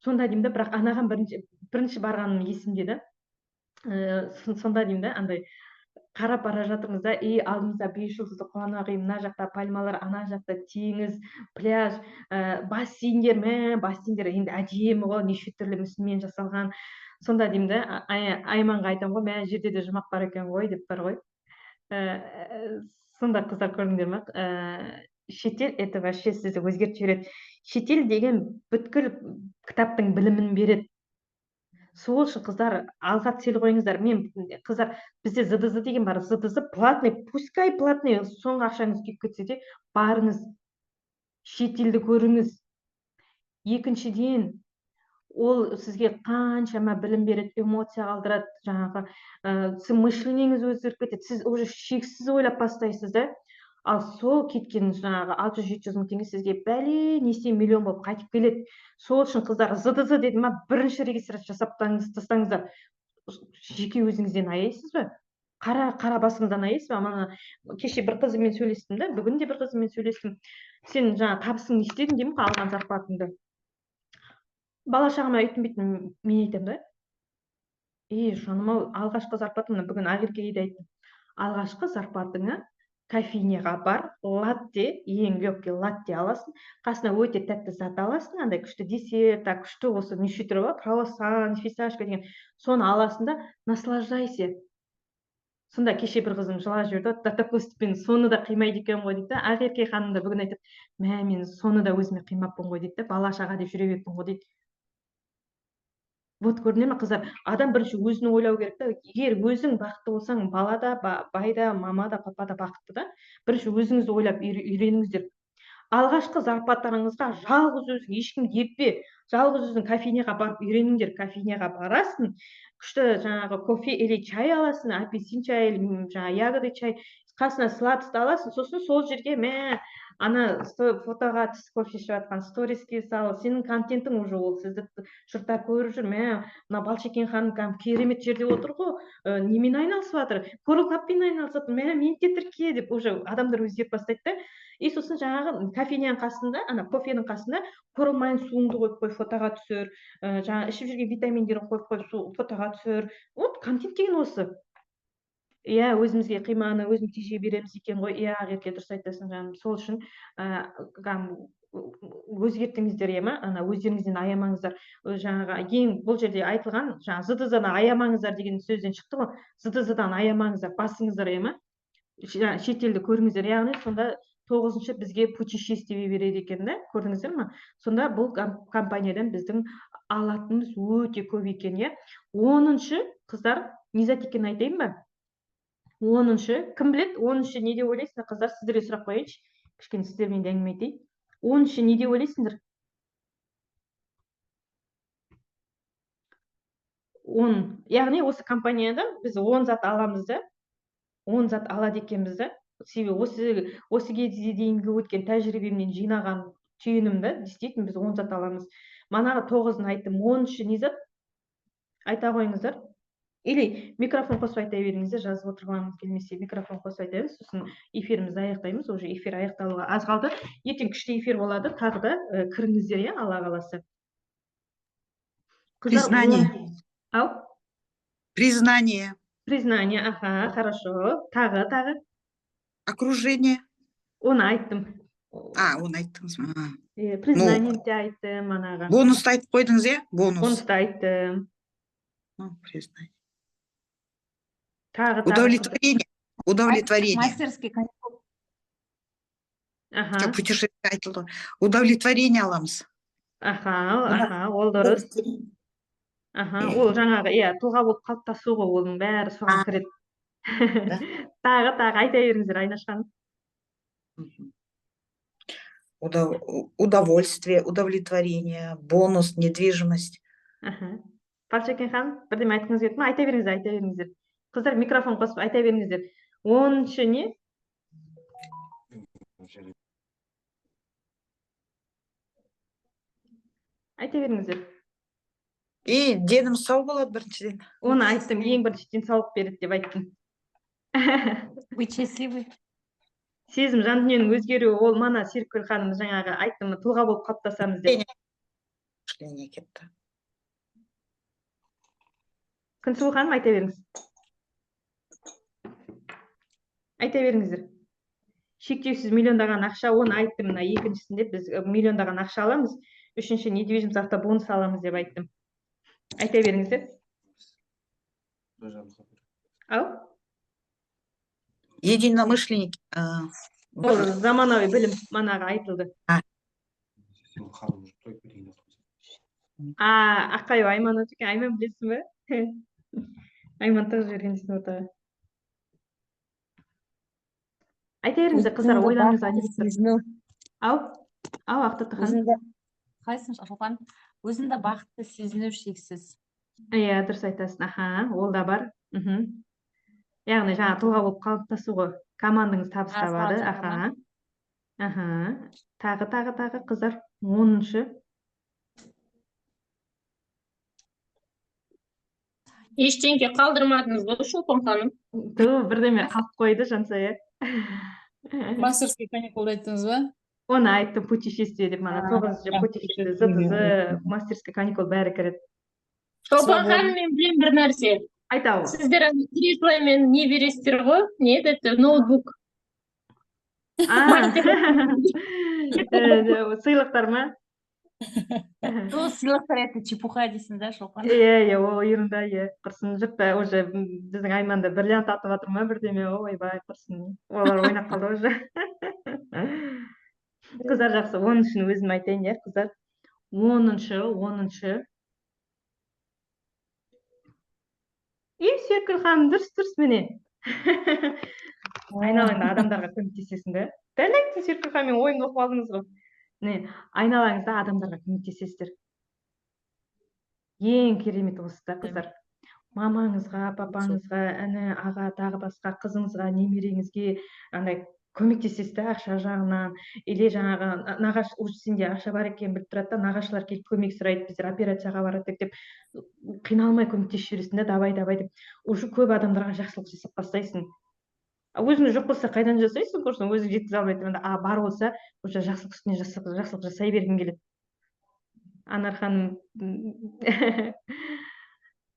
сонда деймін да. Бірақ анаған бірінші барғаным есімде да. Сонда деймін да, андай қарап бара жатырмыз да, и алдымызда 5 жұлдызды қонақ үй, мына жақта пальмалар, ана жақта теңіз, пляж, бассейндер. Мә, бассейндер енді әдемі ғой, неше түрлі мүсінмен жасалған. Сонда деймін да, Айманға айтамын ғой: «Мә, жерде де жұмақ бар екен ғой», — деп бар ғой. Сонда, қыздар, көрдіңдер ма, шетел — это вообще сізді өзгертіп жібереді. Шетел деген бүткіл кітаптың білімін береді. Сол үшін, қыздар, алға цель қойыңыздар. Мен, қыздар, бізде ЗДЗ деген бар. ЗДЗ платный, пускай платный, соңғы ақшаңыз күйіп кетсе де, барыңыз, шетелді көріңіз. Екіншіден, Ол сізге қаншама білім береді, эмоция қалдырады, жаңағы сіздің мышлениеңіз өзгеріп кетеді, сіз уже шексіз ойлап бастайсыз да. Ал сол кеткен жаңағы 600-700 мың теңге сізге бәле несе миллион болып қайтып келеді. Сол үшін, қыздар, ЗДЗ деді ма, бірінші регистрация жасап тастаңыздар. Жеке өзіңізден аяйсыз ба? Қара, қара басыңыздан аяйсыз ба? Мана кеше бір қызыммен сөйлестім да, бүгін де бір қызыммен сөйлестім. Сен жаңа табысың не істедің деймін ғой, алған зарплатаңды. Бала шағама өйттім бүйттім, мен айтамын да. Ей, жаным ау, алғашқы зарплатамны бүгін Ақеркеге де айттым. Алғашқы зарплатаңа кофейняға бар, латте, ең легкий латте аласың, қасына өте тәтті зат аласың, андай күшті десерт, так күшті осы неше түрі бар, круассан, фисташка деген, соны аласың да, наслаждайся. Сонда кеше бір қызым жылап жіберді, до такой степени соны да қимайды екен ғой дейді да. Ақерке ханым да бүгін айтады, мә, мен соны да өзіме қимаппын ғой дейді да, бала шаға деп жүре беріппін ғой дейді. Вот көрдіңдер ме, қыздар, адам бірінші өзін ойлау керек та. Егер өзің бақытты болсаң, бала да, бай да, мама да, папа да бақытты да. Бірінші өзіңізді ойлап үйреніңіздер. Алғашқы зарплатаңызға жалғыз өзің, ешкімді ертпе, жалғыз өзің кофейняға барып үйреніңдер. Кофейняға барасың, күшті жаңағы кофе или чай аласың, апельсин чай, или, жаңағы ягоды чай, қасына сладость аласың, сосын сол жерге мә, ана фотоға түс, кофе ішіп жатқан, сториске сал, сенің контентің уже ол, сізді жұрттар көріп жүр, мә, мына Балшекен ханым кәдімгі керемет жерде отыр ғой, немен айналысып жатыр, Корал Клабпен айналысып жатыр, мә, мені де тірке деп уже адамдар өзгеріп бастайды да. И сосын жаңағы кофейняның қасында, ана кофенің қасында Корал Майн суыңды қойып қой, фотоға түсір, жаңағы ішіп жүрген витаминдерін қойып қой, су, фотоға түсір. Вот контент деген осы. Иә, өзімізге қиманы өзіміз тежей береміз екен ғой. Иә, Ақерке, дұрыс айтасың, жаным. Сол үшін, өзгертіңіздер, иә ма, ана өздеріңізден аямаңыздар. Жаңағы ең бұл жерде айтылған, жаңағы ЗДЗ-дан аямаңыздар деген сөзден шықты ғой. ЗДЗ-дан аямаңыздар, басыңыздар, иә ма? Шетелді көріңіздер. Яғни сонда 9-шы бізге путешествие береді екен да, көрдіңіздер ма? Сонда бұл компаниядан біздің алатынымыз өте көп екен, иә. 10-шы, қыздар, не зат екенін айтайын ба? 10-шы, кім біледі? 10-шы не деп ойлайсыңдар, қыздар? Сіздерге сұрақ қояйыншы, кішкене сіздермен де әңгіме айтайын. 10-шы не деп ойлайсыңдар? 10, яғни осы компаниядан біз 10 зат аламыз да, 10 зат алады екенбіз да. Себебі осы кезге дейінгі өткен тәжірибемнен жинаған түйінім да, действительно біз 10 зат аламыз. Манағы 9-ын айттым, 10-шы не зат? Айта қойыңыздар. Или микрофон қосып айта беріңіздер, жазып отырғаныңыз келмесе микрофон қосып айта беріңіз, сосын эфирімізді аяқтаймыз. Уже эфир аяқталуға аз қалды. Ертең күшті эфир болады, тағы да, кіріңіздер, иә, Алла қаласа. Қыздар, Признание. Ау? Признание. Признание, аха, хорошо. Тағы, тағы. Окружение. Оны айттым. А, оны айттыңыз ма? Признание де айттым манағы. Бонусты айтып қойдыңыз, иә? Бонус. Бонусты айттым. Ну, признание. Тағы, тағы. Удовлетворение. Удовлетворение. Мастерский каникул. Аха. Жоқ, путешествие айтылды. Удовлетворение аламыз. Аха, аха, ол дұрыс. Аха, ол жаңағы, иә, тұлға болып қалыптасу ғой, оның бәрі соған кіреді. Тағы, тағы айта беріңіздер, Айнаш ханым. Удовольствие, удовлетворение, бонус, недвижимость. Аха. Балшекен ханым, бірдеме айтқыңыз келді ме? Айта беріңіздер, айта беріңіздер. Қыздар, микрофон қосып айта беріңіздер. 10-шы не? Айта беріңіздер. И денім сау болады біріншіден. Оны айттым, ең бірінші денсаулық береді деп айттым. Быть счастливы. Сезім, жан дүниенің өзгеруі, ол мана Серікгүл ханым жаңағы айттым, тұлға болып қалыптасамыз деп. Мышление кетті. Күнсұлу ханым, айта беріңіз. Айта беріңіздер. Шектеусіз миллиондаған ақша, оны айттым, мына екіншісінде біз миллиондаған ақша аламыз, үшінші недвижимость автобонус аламыз деп айттым. Айта беріңіздер. Ау? Единомышленники. Ол заманауи білім манағы айтылды. А, Аққаю Айман отыр екен. Айман, білесің бе? Айман тығып жіберген дейсің ортаға. Айта беріңіздер, қыздар, Өзіңді ойларыңыз бақытты айтыңыздар. сезіну. Ау, ау, Ақтоқты ханым. Өзіңді, қайсың, Шолпан? Өзіңді бақытты сезіну шексіз. Иә, дұрыс айтасың. Аха, ол да бар. Яғни жаңа тұлға болып қалыптасу ғой. Командаңыз табыс табады. Аха. Аха. Тағы, тағы, тағы қыздар. 10-шы. Ештеңке қалдырмадыңыз ғой, Шолпан ханым? Ту, бірдеме қалып қойды, Жансая. Мастерский каникулды айттыңыз ба? Оны айттым, путешествие деп мана 9-шы путешествие, ЗТЗ, мастерский каникул бәрі кіреді. Шолпан ханым, мен білемін бір нәрсе. Айта ол. Сіздер ана кресломен не бересіздер ғой? Не еді? Ноутбук. Сыйлықтар ма? Сол сыйлықтар это чепуха дейсің да, Шолпан? Иә, иә, ол ерунда, иә. Құрсын, жұрт та уже біздің Айманда бриллиант атып жатыр ма бірдеме, ойбай, құрсын. Олар ойнап қалды уже. Қыздар жақсы, 10-шыны өзім айтайын, иә, қыздар. 10-шы. И Серкүл ханым, дұрыс, дұрыс міне. Айналаңда адамдарға көмектесесің да. Дәл айттың, Серкүл ханым, мен ойымды оқып алдыңыз ғой. Не, айналаңызда адамдарға көмектесесіздер. Ең керемет осы да, қыздар. Мамаңызға, папаңызға, іні, аға, тағы басқа қызыңызға, немереңізге андай көмектесесіз да, ақша жағынан, или жаңағы нағаш, уже сенде ақша бар екенін біліп тұрады да, нағашылар келіп көмек сұрайды, біздер операцияға барады деп қиналмай көмектесіп жібересің да, давай, давай деп. Уже көп адамдарға жақсылық жасап бастайсың. А өзіңде жоқ болса қайдан жасайсың, құрсын, өзің жеткізе алмай тұрғанда, а бар болса, уже жақсылық үстіне жақсылық жасай бергің келеді. Анар ханым,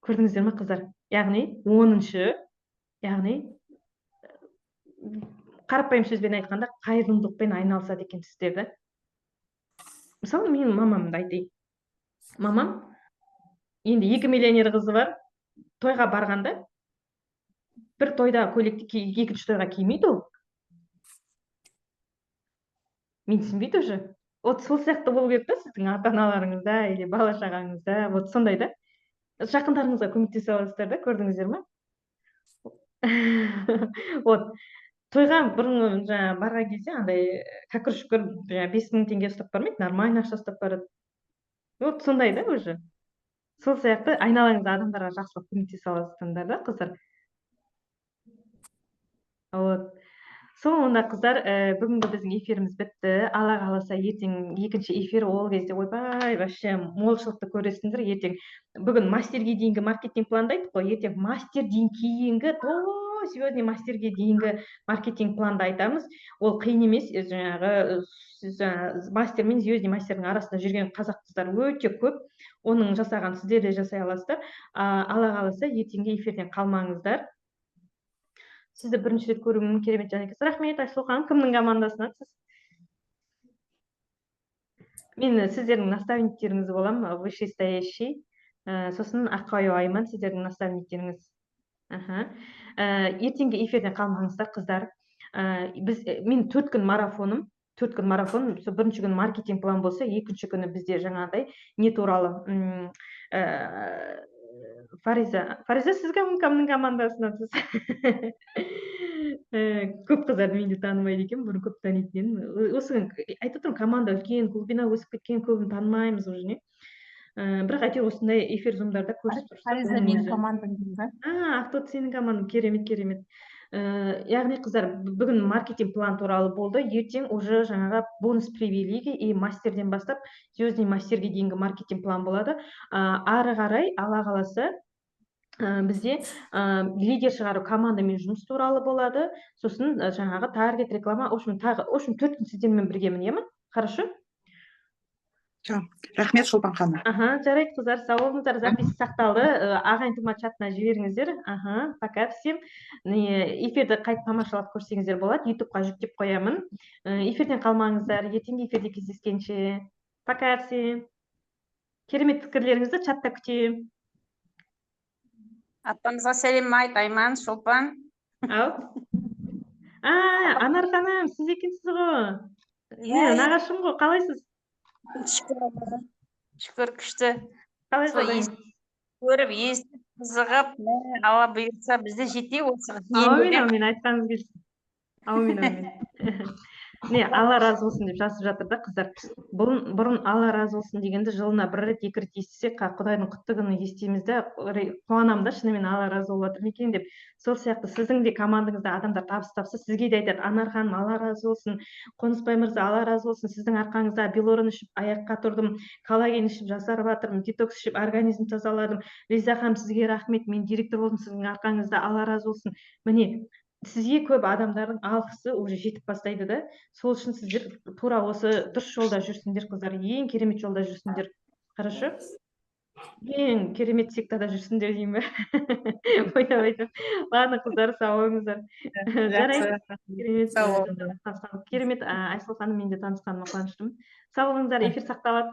көрдіңіздер ме, қыздар? Яғни 10-шы, яғни қарапайым сөзбен айтқанда қайырымдылықпен айналысады екенсіздер да. Мысалы, мен мамамды айтайын. Мамам енді 2 миллионер қызы бар, тойға барғанда бір тойда көйлекті екінші тойға кимейді ол. Мен түсінбейді уже. Вот сол сияқты болу керек та сіздің ата-аналарыңызда или бала шағаңызда, вот сондай да. Жақындарыңызға көмектесе аласыздар да, көрдіңіздер ме? Вот. Тойға бұрын жаңа барған кезде андай кәкір шүкір жаңа 5000 теңге ұстап бармайды, нормально ақша ұстап барады. Вот сондай да уже. Сол сияқты айналаңызда адамдарға жақсылық көмектесе аласыздар да, қыздар. Вот. Сол онда қыздар, бүгінгі біздің эфиріміз бітті. Алла қаласа ертең екінші эфир, ол кезде ойбай, вообще молшылықты көресіңдер. Ертең бүгін мастерге дейінгі маркетинг планды айттық қой, ертең мастерден кейінгі, сегодня мастерге дейінгі маркетинг планды айтамыз. Ол қиын емес, жаңағы, мастер мен звездный мастердің арасында жүрген қазақ қыздар өте көп. Оның жасаған сіздер де жасай аласыздар. Алла қаласа ертеңгі эфирден қалмаңыздар. Сізді бірінші рет көруім керемет жан екенсіз. Рахмет, Айсұлу ханым. Кімнің командасынан сіз? Мен сіздердің наставниктеріңіз боламын, вышестоящий. Сосын Аққаю Айман сіздердің наставниктеріңіз. Аха. Ертеңгі эфирден қалмаңыздар, қыздар. Мен 4 күн марафоным, 4 күн марафон, сол бірінші күні маркетинг план болса, екінші күні бізде жаңағыдай не туралы, Фариза, Фариза, сіз кімнің командасынансыз? Көп қыздарды мен де танымайды екенмін, бұрын көп танитын едім. Осы күні айтып отырмын, команда үлкен, глубина өсіп кеткен, көбін танымаймыз уже, не? Бірақ әйтеуір осындай эфир зумдарда көрісіп тұрсақ, Фариза, оның менің өзі. командам деймін ба? Ақтоты сенің командаң, керемет, керемет. Яғни қыздар, бүгін маркетинг план туралы болды, ертең уже жаңағы бонус привилегий и мастерден бастап звездный мастерге дейінгі маркетинг план болады. Ары қарай, Алла қаласа, бізде, лидер шығару командамен жұмыс туралы болады. Сосын, жаңағы таргет, реклама, в общем, тағы, в общем, 4 күн сіздермен біргемін, иә ма? Хорошо? Всё. Рахмет, Шолпан ханым. Аха, жарайды, қыздар, сау болыңыздар. Запись сақталды. Ағайын тума чатына жіберіңіздер. Аха, пока всем. Эфирді қайтып тамашалап көрсеңіздер болады. Ютубқа жүктеп қоямын. Эфирден қалмаңыздар. Ертеңгі эфирде кездескенше. Пока всем. Керемет пікірлеріңізді чатта күтемін. Апамызға сәлем айт, Айман, Шолпан. Ау. Анар ханым, сіз екенсіз ғой. Иә, Мен иә. нағашым ғой, қалайсыз? Шүкір, Аллаға. Шүкір, күшті. Қалай Сол жағдайыңыз? көріп, естіп, қызығып, мә, Алла бұйыртса, біз де жетейік осы Әумин, елге. әумин, айтқаныңыз келсін. Әумин, әумин. Не, «Алла разы болсын» деп жазып жатыр да қыздар. Бұрын «Алла разы болсын» дегенді жылына бір рет, екі рет естісек, құдайдың құтты күні естиміз да, қуанамын да, шынымен Алла разы болып жатыр ма екен деп. Сол сияқты сіздің де командаңызда адамдар табыс тапса, сізге де айтады: «Анар ханым, Алла разы болсын, Қонысбай мырза, Алла разы болсын, сіздің арқаңызда белорын ішіп аяққа тұрдым, коллаген ішіп жасарып жатырмын, детокс ішіп организм тазаладым. Лиза ханым, сізге рахмет, мен директор болдым сіздің арқаңызда, Алла разы болсын». Міне, сізге көп адамдардың алғысы уже жетіп бастайды да. Сол үшін сіздер тура осы дұрыс жолда жүрсіңдер, қыздар, ең керемет жолда жүрсіңдер, хорошо? Ең керемет сектада жүрсіңдер деймін ба, ойнап айтамын. Ладно, қыздар, сау болыңыздар, жарайды. Керемет. Сау болыңыз. Танысқан керемет. Айсұлу ханым, мен де танысқаныма қуаныштымын. Сау болыңыздар, эфир сақталады.